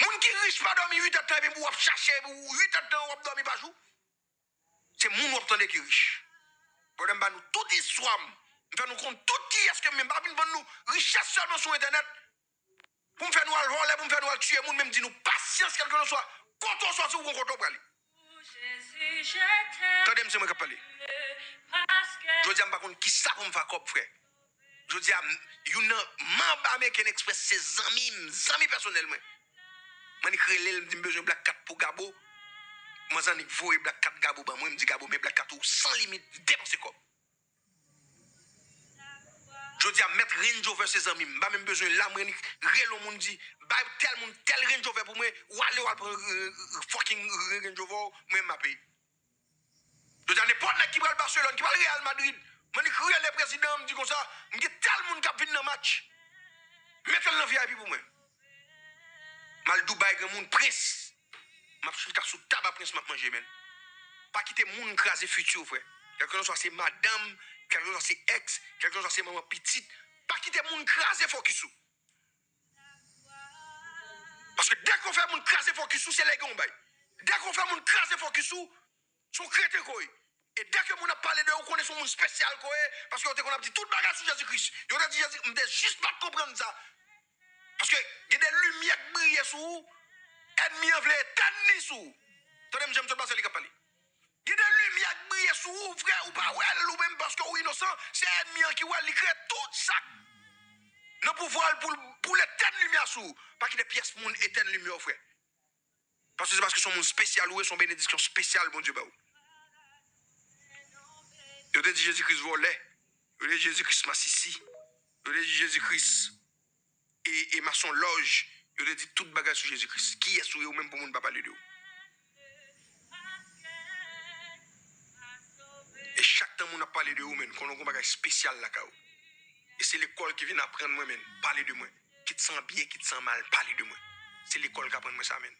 Moun ki rich pa dòmi uitèdtan, epi w ap chache, epi w uitèdtan w ap dòmi pa jou. Se moun w ap tande ki rich. Brother, m ba nou tout istwa m. M fè nou konn tout kiyès ke m ye. M pa vin vann nou richès sèlman sou entènèt. Pou m fè nou al vòlè, pou m fè nou al tiye moun, men m di nou pasyans, kèlkelanswa kote w sòti, ou konn kote w prale. Tande m, se mwen k ap pale. Jodi a, m pa konn kisa pou m fè ak kòb, frè. Jodi a, m- youn nan manm American Express se zanmi m, zanmi pèsonèl mwen. M annik rele l, m di m bezwen Black Cat pou Gabo. Mwen annik voye Black Cat Gabo ban mwen, m di Gabo, men Black Cat ou san limit, depanse kòb. Jodi a, mèt Range Rover se zanmi m. M pa menm bezwen l la, mwen annik rele yon moun di, bay tèl moun tèl Range Rover pou mwen, ou ale, ou al pran, euh, euh, fucking Range Rover, mwen m a peye. Jodi a, nenpòt nèg ki pral Barcelone, ki pral Real Madrid, mwen annik rele prezidan an, m di konsa, m gen tèl moun k ap vin nan match. Mete l nan V I P pou mwen. M al Dubai, granmoun, prens. M ap chita sou tab a prens, m ap manje, menn. Pa kite moun kraze fiti w, frè. Kèlkelanswa se madanm, kèlkelanswa se ex, kèlkelanswa se manman pitit, pa kite moun kraze fokis ou. Paske dèke w fè moun kraze fokis ou, se lè gen yon bay. Dèke w fè moun kraze fokis ou, se yon kreten ke w ye. E dèke moun ap pale de ou, konnen se yon moun espesyal ke w ye, paske yo te konn ap di tout bagay sou Jezi Kris. Yo te di Jezi, m te jis pa t konprann sa. Paske gen de limyè k briye sou ou, ènmi an vle etèn li sou ou. Tande m, jan m sot pase li k ap pale. Gen de limyè k briye sou ou, frè, ou pa wè l ou menm paske ou inosan, se ènmi an ki wè l, li kreye tout sa k nan pouvwa l pou l, pou l etèn limyè sou ou. Pa kite pyès moun etèn limyè w, frè. Paske se paske se yon moun espesyal ou ye, se yon benediksyon espesyal Bondye ba ou. Yo te di Jezi Kris vòlè. Yo te di Jezi Kris masisi. Yo te di Jezi Kris e, e masonlòj. Yo te di tout bagay sou Jezi Kris. Kiyès ou ye ou menm pou moun pa pale de ou? E chak tan moun ap pale de ou, menn, konnen w gen yon bagay espesyal lakay ou. E se lekòl ki vin aprann mwen, menn, pale de mwen. Kit sa an byen, kit sa an mal, pale de mwen. Se lekòl k aprann mwen sa, menn.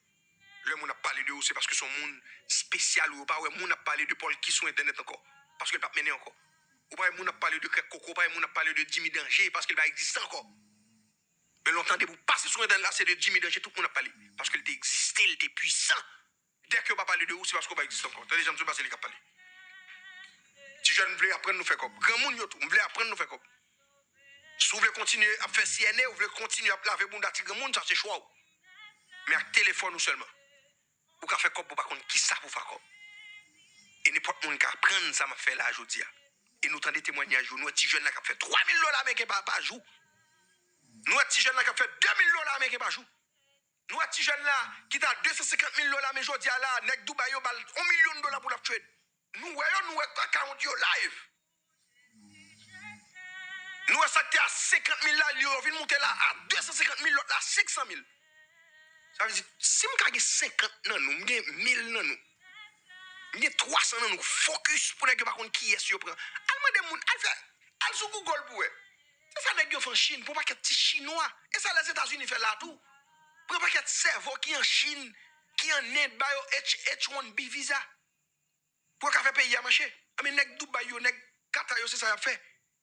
Lè moun ap pale de ou, se paske se yon moun espesyal ou. Ou pa wè moun ap pale de Paul Key sou entènèt ankò. Paske l p ap mennen ankò. Ou pa wè moun ap pale de Krèk Koko, ou pa wè moun ap pale de Jimmy Danger, paske l pa egziste ankò. Men lontan depi w pase sou entènèt la, se de Jimmy Danger tout moun ap pale. Paske l te egziste, l te pwisan. Dèke yo pa pale de ou, se paske w pa egziste ankò. Tande jan m sot pase li k ap pale. Ti jèn, m vle aprann nou fè kòb. Granmoun yo tou, m vle aprann nou fè kòb. Si w vle kontinye ap fè C N A, ou vle kontinye ap lave bounda ti granmoun, sa se chwa w. Men ak telefòn ou sèlman, ou ka fè kòb pou w pa konn kisa pou w fè ak kòb. E nenpòt moun ka aprann sa m ap fè la a jodi a. E nou tande temwanyaj yo, nou wè ti jèn la k ap fè twa mil dola ameriken pa, pa jou. Nou wè ti jèn la k ap fè de mil dola ameriken pa jou. Nou wè ti jèn la ki t a de san senkant mil dola, men jodi a la, nèg Dubai yo ba l yon milyon dola pou l ap trade. Nou wè yo, nou wè akawont yo live. Nou wè sa k te a senkant mil la, yo vin moute la a de san senkant mil, lòt la senk san mil. Sa vle di, si m ka gen senkant nan nou, m gen mil nan nou, m gen twa san nan nou, fokis pou nèg yo pa konn kiyès yo pran. Al mande moun, al fè, al sou Google pou wè. Se sa nèg yo fè an Chin, pran pakèt ti chinwa. E sa Lèzetazini fè la tou. Pran pakèt sèvo ki an Chin, ki an End, ba yo H, H one B viza. Pou yo ka fè peyi a mache. Anben, nèg Dubai yo, nèg Qatar yo, se sa y ap fè.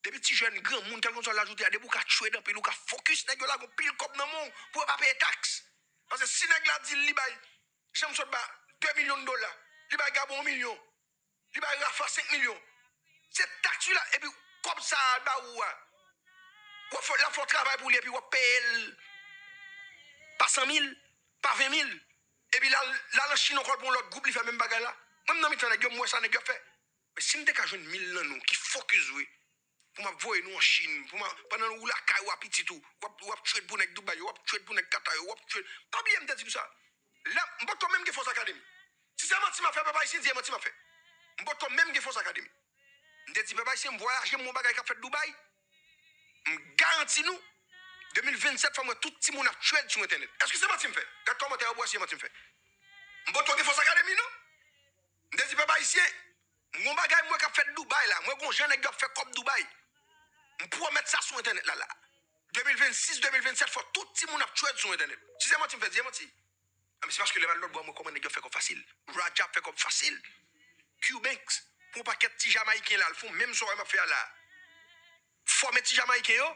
Depi ti jèn, granmoun, kèlkeswa laj ou te a, depi w ka trade anpil, ou ka fokis, nèg yo lage yon pil kòb nan men w pou yo pa peye taks. Paske si nèg la di l li bay, jan m sot ba, de milyon dola, li bay Gabo yon milyon, li bay Rafa senk milyon, se taks wi la, epi kòb sa a l ba ou a, w ap fè, l ap fè yon travay pou li epi w ap peye l pa san mil, pa ven mil. Epi l al, l al nan Chin ankò pou yon lòt gwoup, li fè menm bagay la. Mwen, m nan mitan nèg yo, m wè sa nèg yo ap fè. Men si m te ka jwenn mil nan nou ki focus vre, pou m ap voye nou an Chin, pou m ap, pandan ou lakay ou a pitit ou, w ap, w ap trade pou nèg Dubai yo, w ap trade pou nèg Qatar yo, w ap trade. Pa bliye m te di nou sa. Lè, m potko menm gen Fòs Akademi. Si se manti m ap fè, pèp ayisyen, di e manti m ap fè. M potko menm gen Fòs Akademi. M te di pèp ayisyen, m vwayaje, m wè yon bagay k ap fèt Dubai. M garanti nou, de mil vennsèt, fò m wè tout timoun ap trade sou entènèt. Èske se manti m fè? Gad kòmantè yo pou wè si se manti m fè. M potko gen Fòs Akademi, non. M te di pèp ayisyen, m gon bagay m wè k ap fèt Dubai la. M wè gon jan nèg yo ap fè kòb Dubai. M pwomèt sa sou entènèt la, la. De mil vennsis, de mil vennsèt, fò tout timoun ap trade sou entènèt. Si se manti m fè, di e manti. Ah, men se paske lè m al lòt bò, mwen kòman nèg yo fè kòb fasil. Raja ap fè kòb fasil. Q-Banks, pou yon pakèt ti Jamayiken la, l fè menm sa w wè m ap fè a la. Fòme ti Jamayiken yo,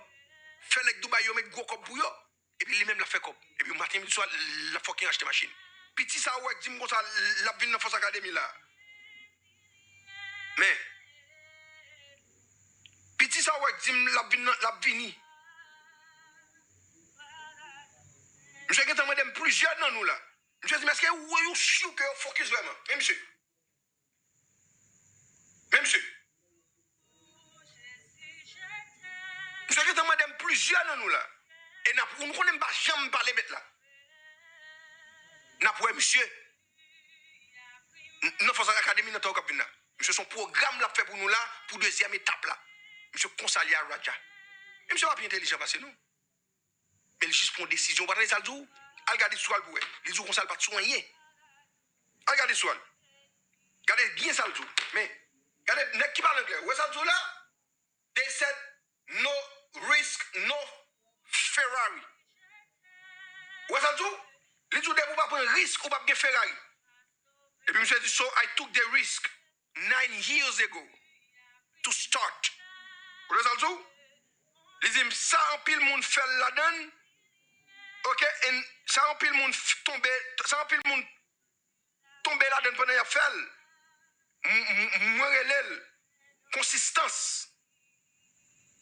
fè nèg Dubai yo met gwo kòb pou yo, epi li menm l ap fè kòb. Epi maten, midi, swa, l ap fucking achte machin. Piti sa ou wè k di m konsa, l ap vin nan Fòs Akademi la. Men, piti sa ou wè k di m l ap vin nan, l ap vini. Misye gentan mande m plizyè nan nou la. Misye di m, èske ou, ou sure ke yo focus vrèman? Men misye. Men misye. Misye gentan mande m plizyè nan nou la. E n ap, nou konnen m pa janm pale mèt la. N ap wè misye. N-, nan Fòs Akademi nan tan yo k ap vin la. Misye se yon pwogram l ap fè pou nou la, pou dezyèm etap la. Misye konsa li a Raja. E misye pa pi entèlijan pase nou. Men li jis pran yon desizyon. Ou pa tande sa l di w? Al gade istwa l pou wè. Li di w konsa l pa t sou anyen. Al gade istwa l. Gade byen sa l di w. Men, gade nèg ki pale anglè. Ou wè sa l di w la? They said, "No risk, no Ferrari." Ou wè sa l di w? Li di w depi w pa pran risk, ou p ap gen Ferrari. Epi misye di, "So I took the risk nine years ago to start." Ou wè sa l di w? Li di m, sa anpil moun fè l ladann, ok, and sa anpil moun f-, tonbe, sa anpil moun tonbe ladann pandan y ap fè l. M-, m-, mwen rele l konsistans.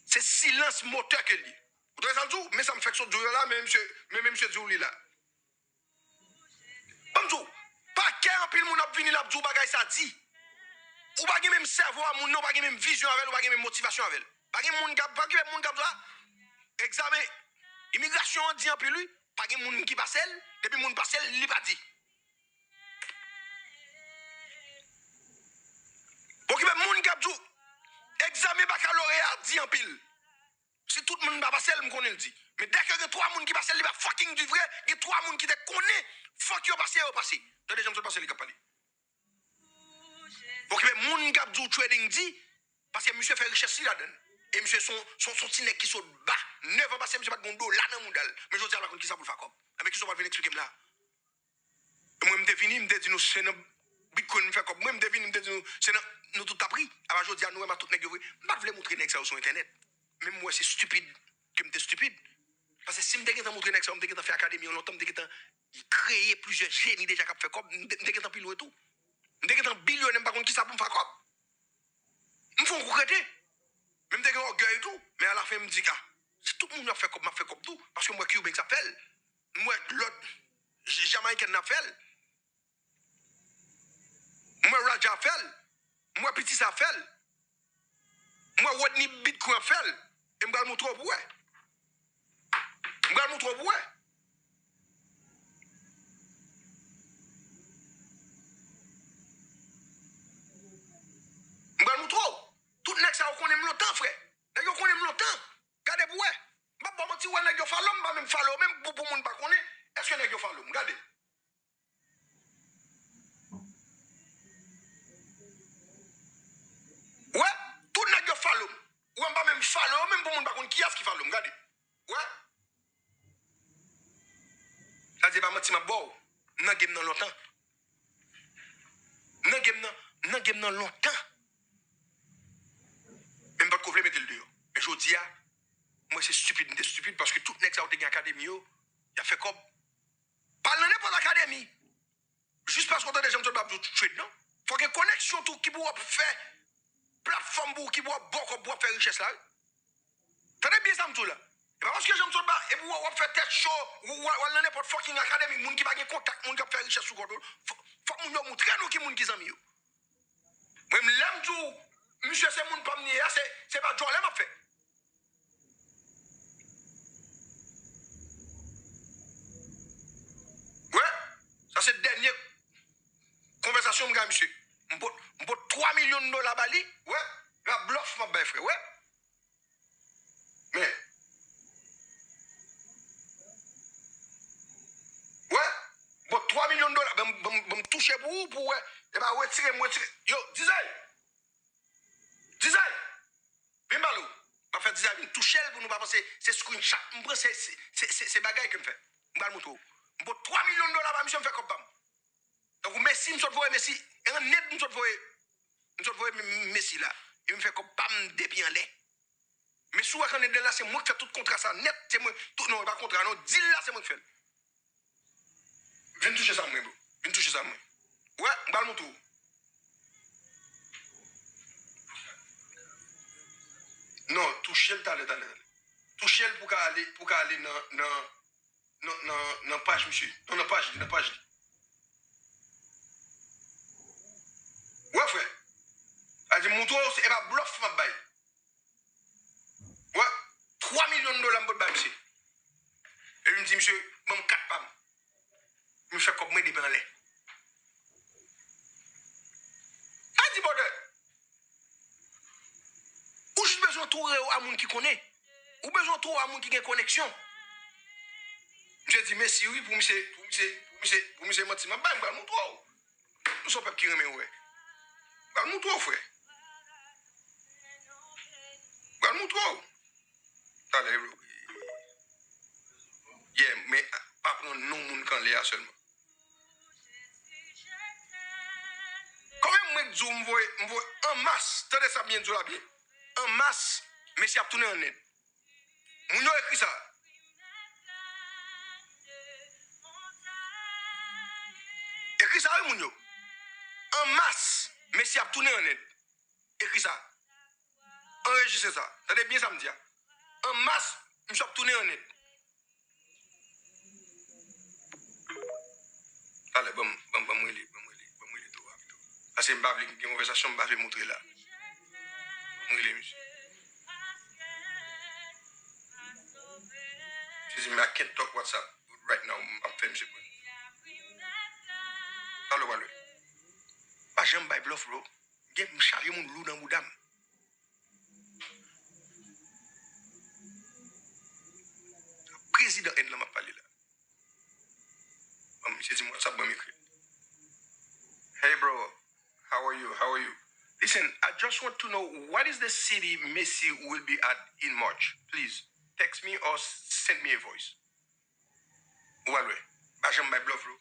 Se silans motè ke l ye. Ou tande sa l di w? Men sa m fèk sot di w yo la, men misye, men, men misye di w li la. Ban m di w, pakè anpil moun ap vini, l ap di w bagay sa di. Ou pa gen menm sèvo a moun nan, ou pa gen menm vizyon avè l, ou pa gen menm motivasyon avè l. Pa gen moun k ap, pa gen moun k ap di w, a, egzamen imigrasyon an di anpil, wi. Pa gen moun ki pase l, depi moun pase l, li pa di. Okipe moun k ap di w, egzamen bakaloreya a di anpil. Si tout moun pa pase l, m konnen l di. Men dèke gen twa moun ki pase l, li pa fucking di vre, gen twa moun ki te konnen fòk yo pase, yo pase. Tande jan m sot pase li k ap pale. Okipe moun k ap di w trading di, paske misye fè richès li ladann. E misye se yon, se yon, se yon ti nèg ki sot ba. Nèf an pase, misye pa t gen yon dola nan mouda l. Men jodi a, l pa konn kisa pou l fè ak kòb. Enben, kisa w pral vin eksplike m la? Mwen, m te vini, m te di nou se nan Bitcoin m fè kòb mwen, m te vini, m te di nou se nan nou tout t ap ri. Apa jodi a, nou wè m a tout nèg yo vre. M pa t vle moutre nèg sa yo sou entènèt. Men m wè se stipid ke m te stipid. Paske si m te gentan moutre nèg sa yo, m te gentan fè akademi an lontan, m te gentan kreye plizyè jeni deja k ap fè kòb, m te, m te gentan pi lwen tou. M te gentan bilyonè, m pa konn kisa pou m fè ak kòb. M fè yon kou krete. Men m te gen ògèy tou. Men alafen, m di, a, si tout moun yo ap fè kòb, m ap fè kòb tou. Paske m wè Q-Banks ap fè l. M wè lòt J-, Jamayiken nan ap fè l. M wè Raja ap fè l. M wè Piti sa ap fè l. M wè Rodney Bitcoin ap fè l. E m pral moutre w pou wè. M pral moutre w pou wè. M pral moutre w. Tout nèg sa yo konnen m lontan, frè. Nèg yo konnen m lontan. Gade pou wè. M p ap ba w manti, ou wè nèg yo follow m, m pa menm follow yo menm pou, pou moun pa konnen. Èske nèg yo follow m? Gade. Ou wè, tout nèg yo follow m. Ou wè, m pa menm follow yo menm pou moun pa konn kiyès ki follow m. Gade. Ou wè? Sa di pa manti m ap ba w. M nan game nan lontan. M nan game nan, m nan game nan lontan. Men m pa t ko vle mete l deyò. Men jodi a, m wè se stipid m te stipid paske tout nèg sa yo te gen akademi yo, y ap fè kòb. Pa al nan nenpòt akademi. Jis paske w tande jan m sot ap di w trade, non? Fò gen koneksyon tou ki pou w ap fè platfòm platfòm pou ou ki pou w ap ba w kòb pou w ap fè richès la, wi. Tande byen sa m di w la. E pa paske jan m sot ba, epi w ap fè tèt cho, w al nan nenpòt fucking akademi, moun ki pa gen kontak, moun k ap fè richès sou kont ou. Fò, fòk moun yo moutre nou ki moun ki zanmi yo. Mwen menm, lè m di w, misye se moun pa m li ye a, se, se pa djòlè m ap fè. Wè, sa se dènye konvèsasyon m gen ak misye. M pot, m pot twa milyon dola ba li, wè, e pa blòf m ap bay, frè, wè. Men, wè, m pot twa milyon dola, ban m, ban m, ban m touche pou ou, pou w wè, e pa retire m, retire. Yo, Dizay! Dizay! Vin pale w. M ap fè Dizay vin touche l pou nou pa panse se screenshot m pran, se, se, se, se, se bagay ke m fè. M pral montre w. M pot twa milyon dola ba misye, m fè kòb pa m. Tankou Messi, m sot voye Messi. E an nèt m sot voye, m sot voye M-, Messi la. Epi m fè kòb pa m depi anlè. Men si w wè k an nèt la, se mwen k fè tout kontra sa nèt. Se mwen, tout, non, e pa kontra, non. Deal la, se mwen k fè l. Vin touche sa mwen, bro. Vin touche sa mwen. Wè, m pral montre w. Non, touche l talè, talè, talè. Touche l pou ka ale, pou ka ale nan, nan, nan, nan, nan paj misye. Non, nan paj li, nan paj li. Wè, frè. A di, montre w, se, e pa blòf m ap bay. Wè, twa milyon dola m pot bay misye. Epi m di misye, ban m kat pa m. M fè kòb mwen depi anlè. A di, brother, ou jis bezwen antoure w a moun ki konnen. Ou bezwen antoure w a moun ki gen koneksyon. Misye di mèsi wi pou misye, pou misye, pou misye, pou misye manti m ap bay, m pral montre w. Nou se yon pèp ki renmen wè. M pral montre w, frè. M pral montre w. Talè, bro. Yeah, men pa pran non moun k anlè a sèlman. Konbyen mwen k di w m voye, m voye an mas, tande sa byen, di w la byen. An mas, mesye ap tounen an End. Moun yo ekri sa. Ekri sa wi, moun yo. An mas, mesye ap tounen an End. Ekri sa. Anrejistre sa. Tande byen sa m di a. An mas, misye ap tounen an End. Talè, ban m, ban m, ban m rele, ban m rele, ban m rele Towa pito. Paske m pa vle gen konvèsasyon, m pa vle montre la. Ban m rele misye. Misye di m, "I can't talk WhatsApp right now," m ap fè misye pran. Talè w pral wè. Pa janm bay blòf, bro. Gen, m chaje moun lou nan bouda m. Prezidan End lan m ap pale la. Bon, misye di m WhatsApp, ban m ekri. "Hey bro, how are you? How are you? Listen, I just want to know what is the city Messi will be at in March. Please text me or send me a voice." Ou pral wè. Pa janm bay blòf, bro.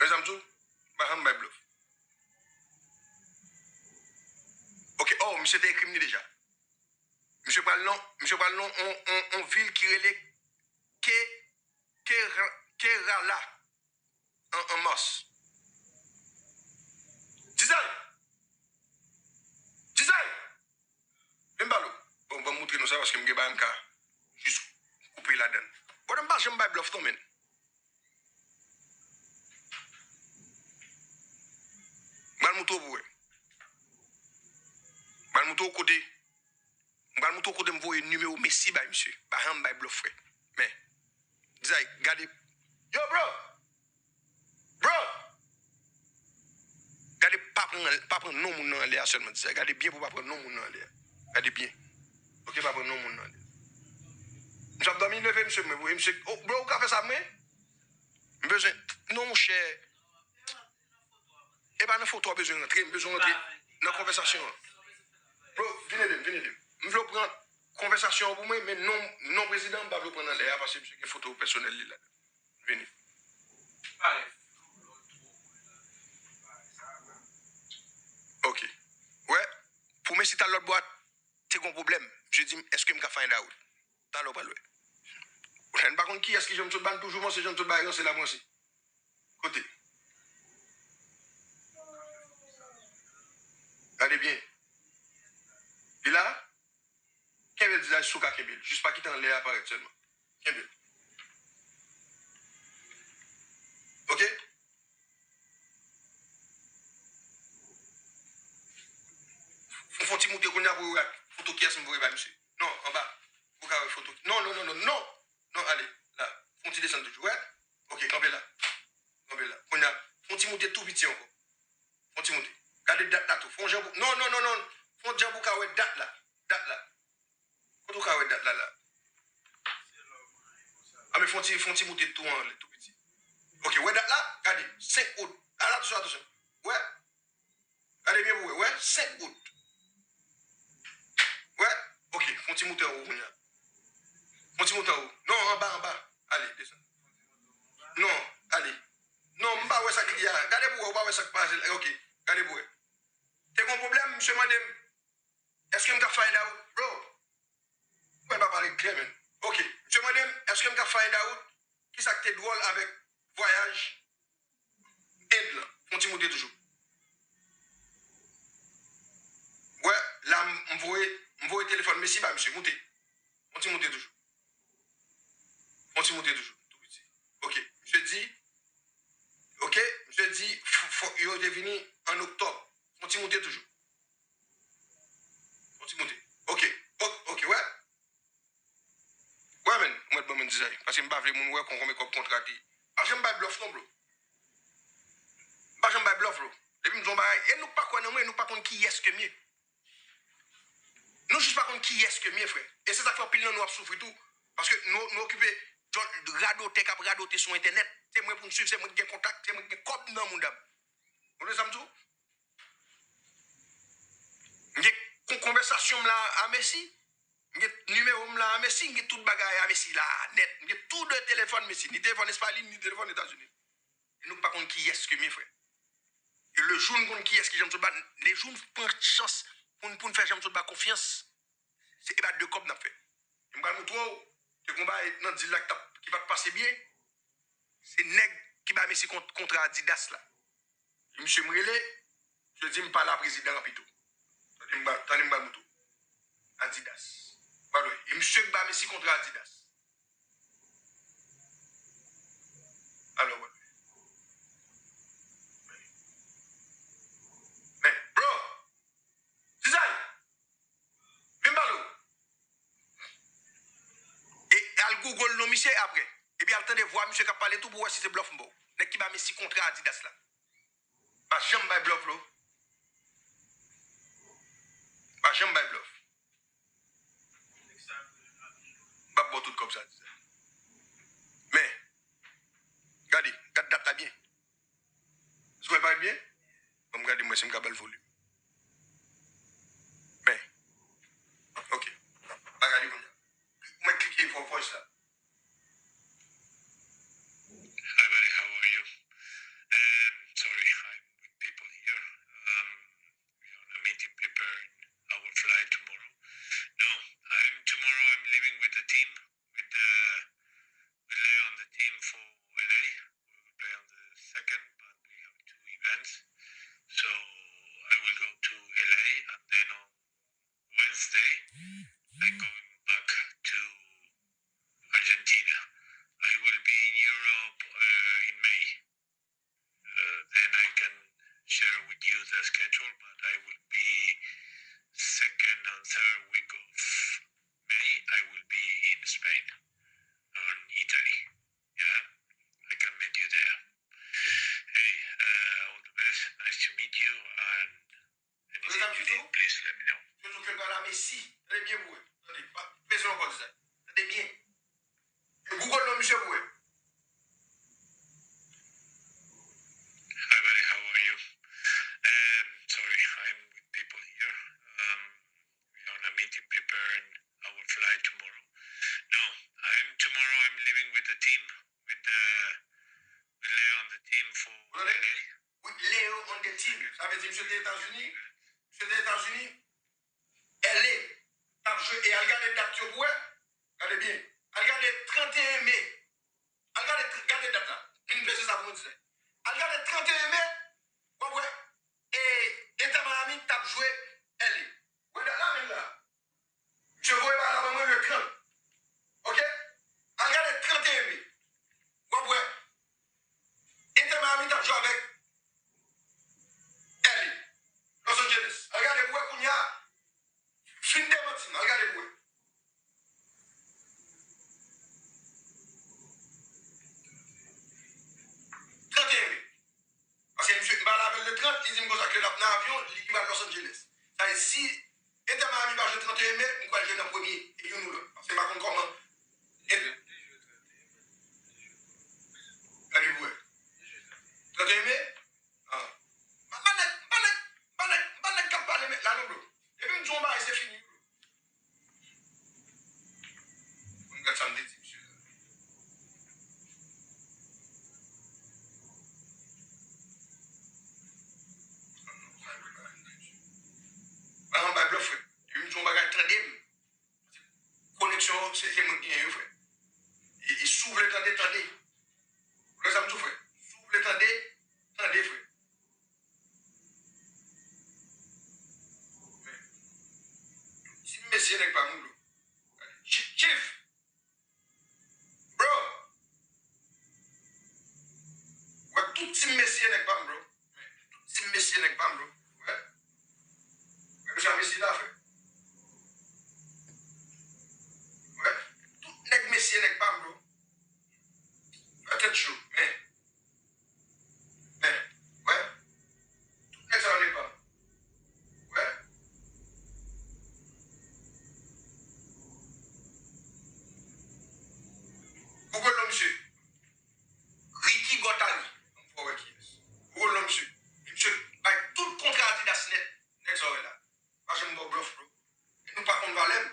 Wè sa m di w? Pa janm bay blòf. Ok, oh, misye te ekri m li deja. Misye pral nan, misye pral nan on, on, on vil ki rele Ke, Ke, Kerala. An, an mas. Dizay! Dizay! Vin pale w. Bon, ban m moutre nou sa paske m gen bagay m ka jis koupe ladan l. Bon, m pa janm bay blòf non, men. M pral moutre w pou w wè. M pral moutre w kote M pral moutre w kote m voye nimewo Messi bay misye. Pa janm bay blòf, frè. Men, Dizay, gade. Yo, bro! Bro! Gade, pa pran, pa pran non moun nan anlè a sèlman, Dizay. Gade byen pou w pa pran non moun nan anlè a. Gade byen. Ok, pa pran non moun nan anlè a. Misye ap dòmi, leve misye, mwen voye misye. Oh, bro, ou ka fè sa, mwen? M bezwen. Non, monchè. E pa nan foto a w bezwen rantre, m bezwen rantre nan konvèsasyon an. Bro, vin ede m, vin ede m. M vle w pran konvèsasyon an pou mwen, men non, non prezidan, m pa vle w pran nan lè a, paske misye gen foto pèsonèl li ladan. Vini. Ok. Wè, pou Messi t al lòt bò a, te gon pwoblèm. Misye di m, èske m ka find out? Talè w pral wè. Ou pa konn kiyès ki Jean Claude Van, toujou panse Jean Claude Van ranse l ap ranse. Kote? Byen. Li la? Kenbe l, Dizay, si w ka kenbe l. Jis pa kite anlè a parèt sèlman. Kenbe l. Ok? Fon, fon ti moute kounye a pou w wè foto kiyès m voye bay misye. Non, anba. Ou ka wè foto. Non, non, non, non, non. Non, ale. La. Fon ti desann toujou. Wè? Ok, kanpe la. Kanpe la. Kounye a, fon ti moute tou piti ankò. Fon ti moute. Gade dat la tou. Fon jan pou, non, non, non, non. Fon jan pou ka wè dat la. Dat la. Kote ou ka wè dat la la? A, men fon ti, fon ti moute tou anlè, tou piti. Ok, wè dat la? Gade. Senk out. Ala, atansyon, atansyon. Wè. Gade byen pou wè. Wè, senk out. Wè. Ok, fon ti moute anwo kounye a. Fon ti moute anwo. Non, anba, anba. Ale, desann. Non, ale. Non, m pa wè sa ki gen a. Gade pou wè, ou pa wè sa k pase la. Ok, gade pou wè. Te gon pwoblèm, misye mande m, èske m ka find out? Bro, mwen pa pale klè, men. Ok, misye mande m, èske m ka find out kisa k te dwòl avèk vwayaj End lan? Fon ti moute toujou. Wè, la, m, m voye, m voye telefòn Messi ba misye. Moute. Fon ti moute toujou. Fon ti moute toujou. Tou piti. Ok. Misye di, ok, misye di, f-, fòk yo te vini an oktòb. Fon ti moute toujou. Fon ti moute. Ok. O-, ok, wè. Wè, men, mwen ban mwen dizay. Paske m pa vle moun wè kon konbyen kòb kontra te. Pa janm bay blòf non, bro. Pa janm bay blòf, bro. Depi m di yon bagay, e nou k pa kwè nan mwen, nou k pa konn kiyès ke m ye. Nou jis pa konn kiyès ke m ye, frè. E se sa k fè anpil nan nou ap soufri tou. Paske nou, nou okipe djòl radotè k ap radote sou entènèt. Se mwen pou n swiv, se mwen ki gen kontak, se mwen ki gen kòb nan mouda m. Ou konprann sa m di w? M gen kon-, konvèsasyon m la a Messi. M gen nimewo m la a Messi. M gen tout bagay a Messi la nèt. M gen tou de telefòn Messi. Ni telefòn Espay li, ni telefòn Etazini. E nou pa konn kiyès ke m ye, frè. E le jou n konn kiyès ki Jean Claude Ba, le jou n pran chans pou n, pou n fè Jean Claude Ba konfyans, se, e pa de kòb n ap fè. E m pral montre w, te gon bagay nan dil la ki t ap, ki pa t pase byen. Se nèg ki ba Messi kont-, kontra Adidas la. E misye m rele, misye di m pale a prezidan an pito. Tande m ba, tande m ba moto. Adidas. Pale. E misye k ba Messi kontra Adidas. Alò, wè. Men, bro! Dizay! Vin m pale w. E al Google non misye apre. Epi al tande vwa misye k ap pale tou pou w wè si se blòf m ba w. Nèg ki ba Messi kontra Adidas la. Pa janm bay blòf, bro. Pa janm bay blòf. M p ap ba w tout kòb sa, Dizay. Men, gade, gad dat la byen. Si w wè l parèt byen, ban m gade m wè si m ka ba l volim. Men, ok. Pa gade kounye a. Mwen klike fò voice la. Hi, buddy. How are you? Um, sorry, I'm with people here. Um, we are on a meeting preparing our flight tomorrow. No, I'm tomorrow. I'm leaving with the team, with the with Leo on the team for L A. We will play on the second, but we have two events, so I will go to L A, and then on Wednesday, I'm going back to Argentina. I will be in Europe uh, in May. Uh, then I can share with you the schedule, but I will be second and third week of May, I will be in Spain, on Italy. Yeah, I can meet you there. Hey, uh, all the best. Nice to meet you. And anything you need, please let me know. Yo di w ke l pral a Messi. Tande byen pou wè. Tande, pa, peze ankò di sa. Tande byen. E Google non misye pou wè. Hi, buddy. How are you? Um, sorry, I'm with people here. Um, we are on a meeting preparing our flight tomorrow. No, I'm tomorrow. I'm leaving with the team, with the with Leo on the team for L A. With Leo on the team. Sa vle di misye te Etazini. Misye te Etazini. L A t ap jwe e al gade dat yo pou wè. Gade byen. Al gade trannteyen me. Al gade, gade dat la. Vin peze sa pou mwen di sa. Al gade trannteyen me. W ap wè. E Inter Miami t ap jwe avèk L A. Los Angeles. Al gade pou wè kounye a. Fin demanti m, al gade pou wè. Trant e en me. Paske misye, m pale avè l le trant, li di m konsa ke l ap nan avyon, li pral Los Angeles. Sa vle di, si Inter Miami pa jwe trant e en me, m kwè l jwe nan premye, e youn ou lòt. Paske m pa konn kòman. E, gade pou wè. Trant e en me? Ah. M pa nèg, m pa nèg, m pa nèg, m pa nèg k ap pale mèt la non, bro. Depi m di yon bagay, se fini, bro. Pou m gad sa m te di misye la. Pa yon bay blòf, frè. Depi m di yon bagay, tande m. Koneksyon, se, se mwen ki gen yo, frè. E, e si w vle tande, tande. Ou konn sa m di w, frè? Si w vle tande, tande, frè. Ti mesye nèg pa m, bro. Chief, chief. Bro. Wè tout ti mesye nèg pa m, bro. Tout ti mesye nèg pa m, bro. Wè. Wè, mesye, mesye la, frè. Wè. Tout nèg mesye nèg pa m, bro. Fè tèt cho, men. Men, wè. Tout nèg sa yo nèg pa m. Wè. Google non misye. Ricky Gotari. Ann fò wè kiyès. Google non misye. E misye bay tout kontra Adidas nèt. Nèg sa yo la. Pa janm ba w blòf, bro. E nou pa konn valè m.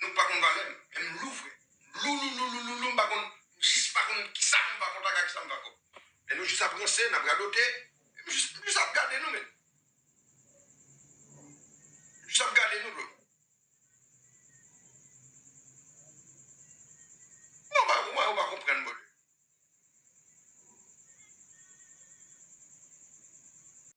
Nou pa konn valè m. Men m lou, frè. M lou, lou, lou, lou, lou, lou, m pa konn, m jis pa konn kisa m pa konn, kisa m pa konn. Men nou jis ap ranse, n ap radote. E m jis, m jis ap gade nou, men. M jis ap gade nou, bro.